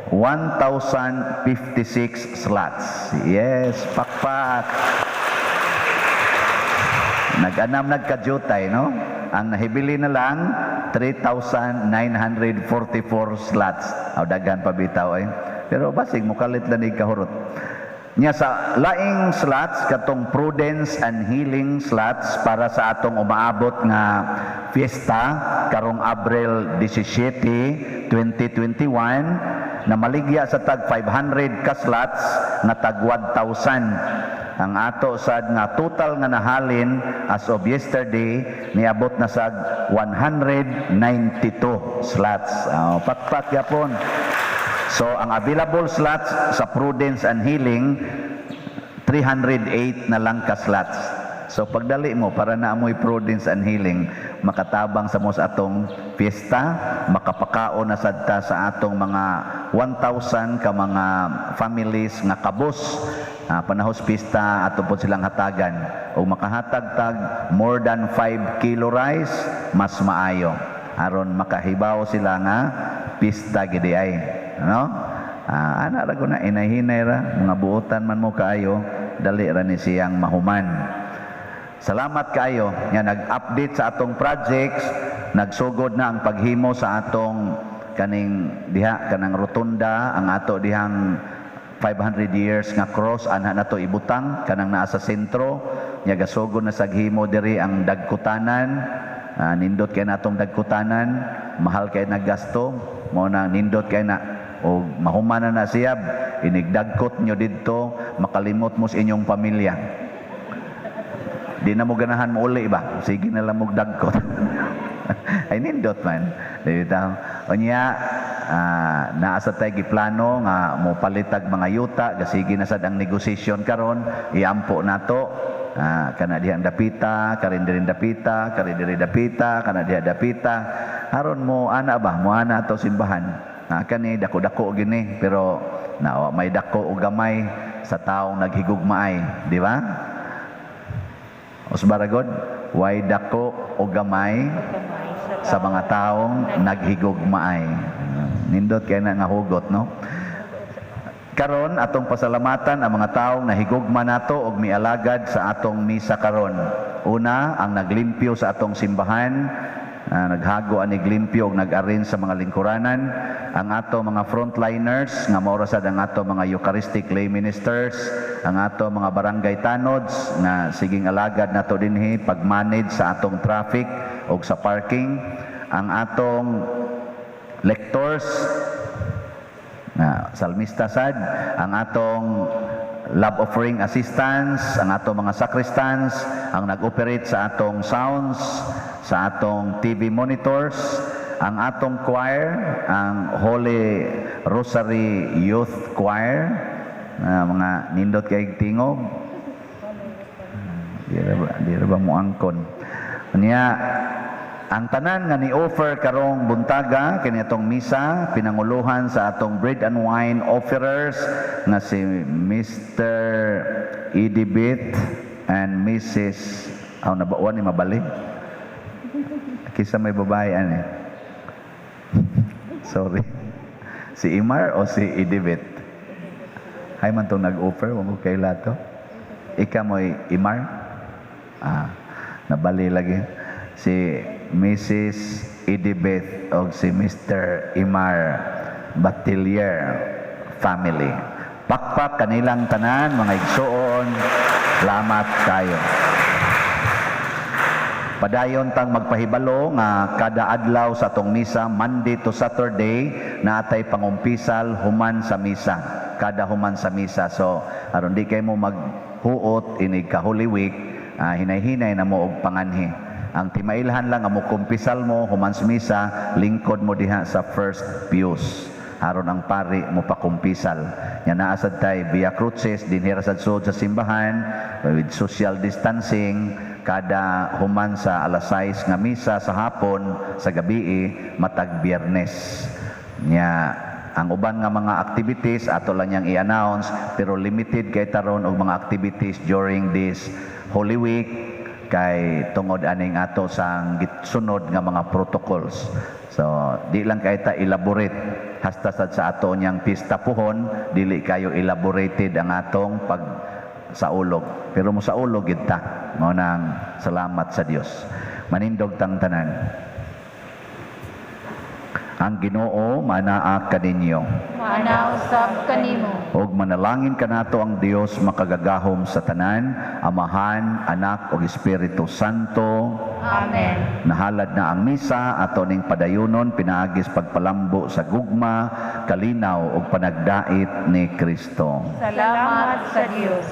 1,056 slots. Yes, pakpak. Nag-anam nagkadyutay, no? Ang nahibili na lang, 3,944 slots. Aw, daghan pa bitaw eh. Pero basig mukalit lang ni kahurot. Nya sa laing slots, katong Prudence and Healing slots para sa atong umaabot nga fiesta karong Abril 17, 2021, na maligya sa tag 500 ka slots nga tag 1,000. Ang ato sad nga total nga nahalin as of yesterday, niabot na sad 192 slots. Oh, pakpak yapon. So ang available slots sa Prudence and Healing, 308 na lang ka slots. So pagdali mo para na amoy Prudence and Healing, makatabang sa mo sa atong fiesta, makapakaon na sad ta sa atong mga 1,000 ka mga families nga kabos panahos pista, ato po silang hatagan. O makahatag tag more than 5 kilo rice, mas maayo. Aron makahibaw sila nga pista gidi ay. No? Ah, ana ra ko na, inay-hinay ra, mga buotan man mo kaayo, dali ra ni siyang mahuman. Salamat kaayo nga nag-update sa atong projects, nagsugod na ang paghimo sa atong kaning diha, kanang rotunda, ang ato dihang 500 years nga cross anha nato ibutang kanang naa sa sentro. Nya gasugod na sa himo diri ang dagkutanan. Ah, nindot kay natong dagkutanan, mahal kay naggasto mo na, nindot kay na o mahuman na na siya, inigdagkot nyo didto, makalimot mo sa inyong pamilya, di na mo ganahan mo uli ba, sige na lang mo dagkot. Ay, nindot man dito. Unya naa sa tay giplano nga mo palitag mga yuta, gasige na sad ang negosyasyon karon, iampo nato. Kana diha ang dapita, karin diri dapita, karin diri dapita, kana diha dapita, aron mo ana ba, mo ana ato simbahan. Na kani dako-dako gini, pero na may dako o gamay sa taong naghigugmaay, di ba? Usbaragod, way dako o gamay sa mga taong naghigugmaay. Nindot kay na nga hugot, no? Karon atong pasalamatan ang mga taong nahigugma nato og mialagad sa atong misa karon. Una, ang naglimpyo sa atong simbahan, naghago anig limpyo og nag-arrange sa mga lingkuranan, ang ato mga frontliners nga mao ra sad ang ato mga Eucharistic lay ministers, ang ato mga barangay tanods nga siging alagad nato dinhi pag-manage sa atong traffic og sa parking, ang atong lectors na salmista sad, ang atong love offering assistants, ang atong mga sacristans, ang nag-operate sa atong sounds, sa atong TV monitors, ang atong choir, ang Holy Rosary Youth Choir, na mga nindot kay tingog. Di ra ba mo angkon. Unya, Ang tanan nga ni-offer karong buntaga kini atong misa, pinanguluhan sa atong bread and wine offerers nga si Mr. Edibit and Mrs. Aw, nabawan ni mabali. Kisa may babae ani. Sorry. Si Imar o si Edibit? Hay man tong nag-offer, wa mo kaila to. Ika mo'y Imar? Ah, nabali lagi. Si Mrs. Edibeth o si Mr. Imar Batilier family. Pakpak kanilang tanan, mga igsuon. Salamat kayo. Padayon tang magpahibalo nga kada adlaw sa atong misa, Monday to Saturday, naatay pangumpisal human sa misa. Kada human sa misa. So aron di kay mo maghuot inig ka Holy Week, hinay-hinay na mo og panganhi. Ang timailhan lang nga mo kumpisal mo human sa misa, lingkod mo diha sa first pews aron ang pari mo pakumpisal. Nya naa sad tay Via Crucis dinhi ra sad sud sa simbahan with social distancing, kada human sa alas 6 nga misa sa hapon, sa gabi, matag Biyernes. Nya ang uban nga mga activities ato lang niyang i-announce, pero limited kay taron og mga activities during this Holy Week kay tungod aning ato sang gitsunod nga mga protocols. So di lang kay ta elaborate hasta sad sa ato niyang pista puhon, dili kayo elaborated ang atong pag saulog. Pero mo saulog gid ta. Mao nang salamat sa Dios. Manindog tang tanan. Ang Ginoo manaa kaninyo.
Maana usab kanimo.
Og manalangin kanato ang Dios makagagahom sa tanan, Amahan, Anak ug Espiritu Santo.
Amen.
Nahalad na ang misa, ato ning padayunon pinaagis pagpalambo sa gugma, kalinaw ug panagdait ni Kristo.
Salamat sa Dios.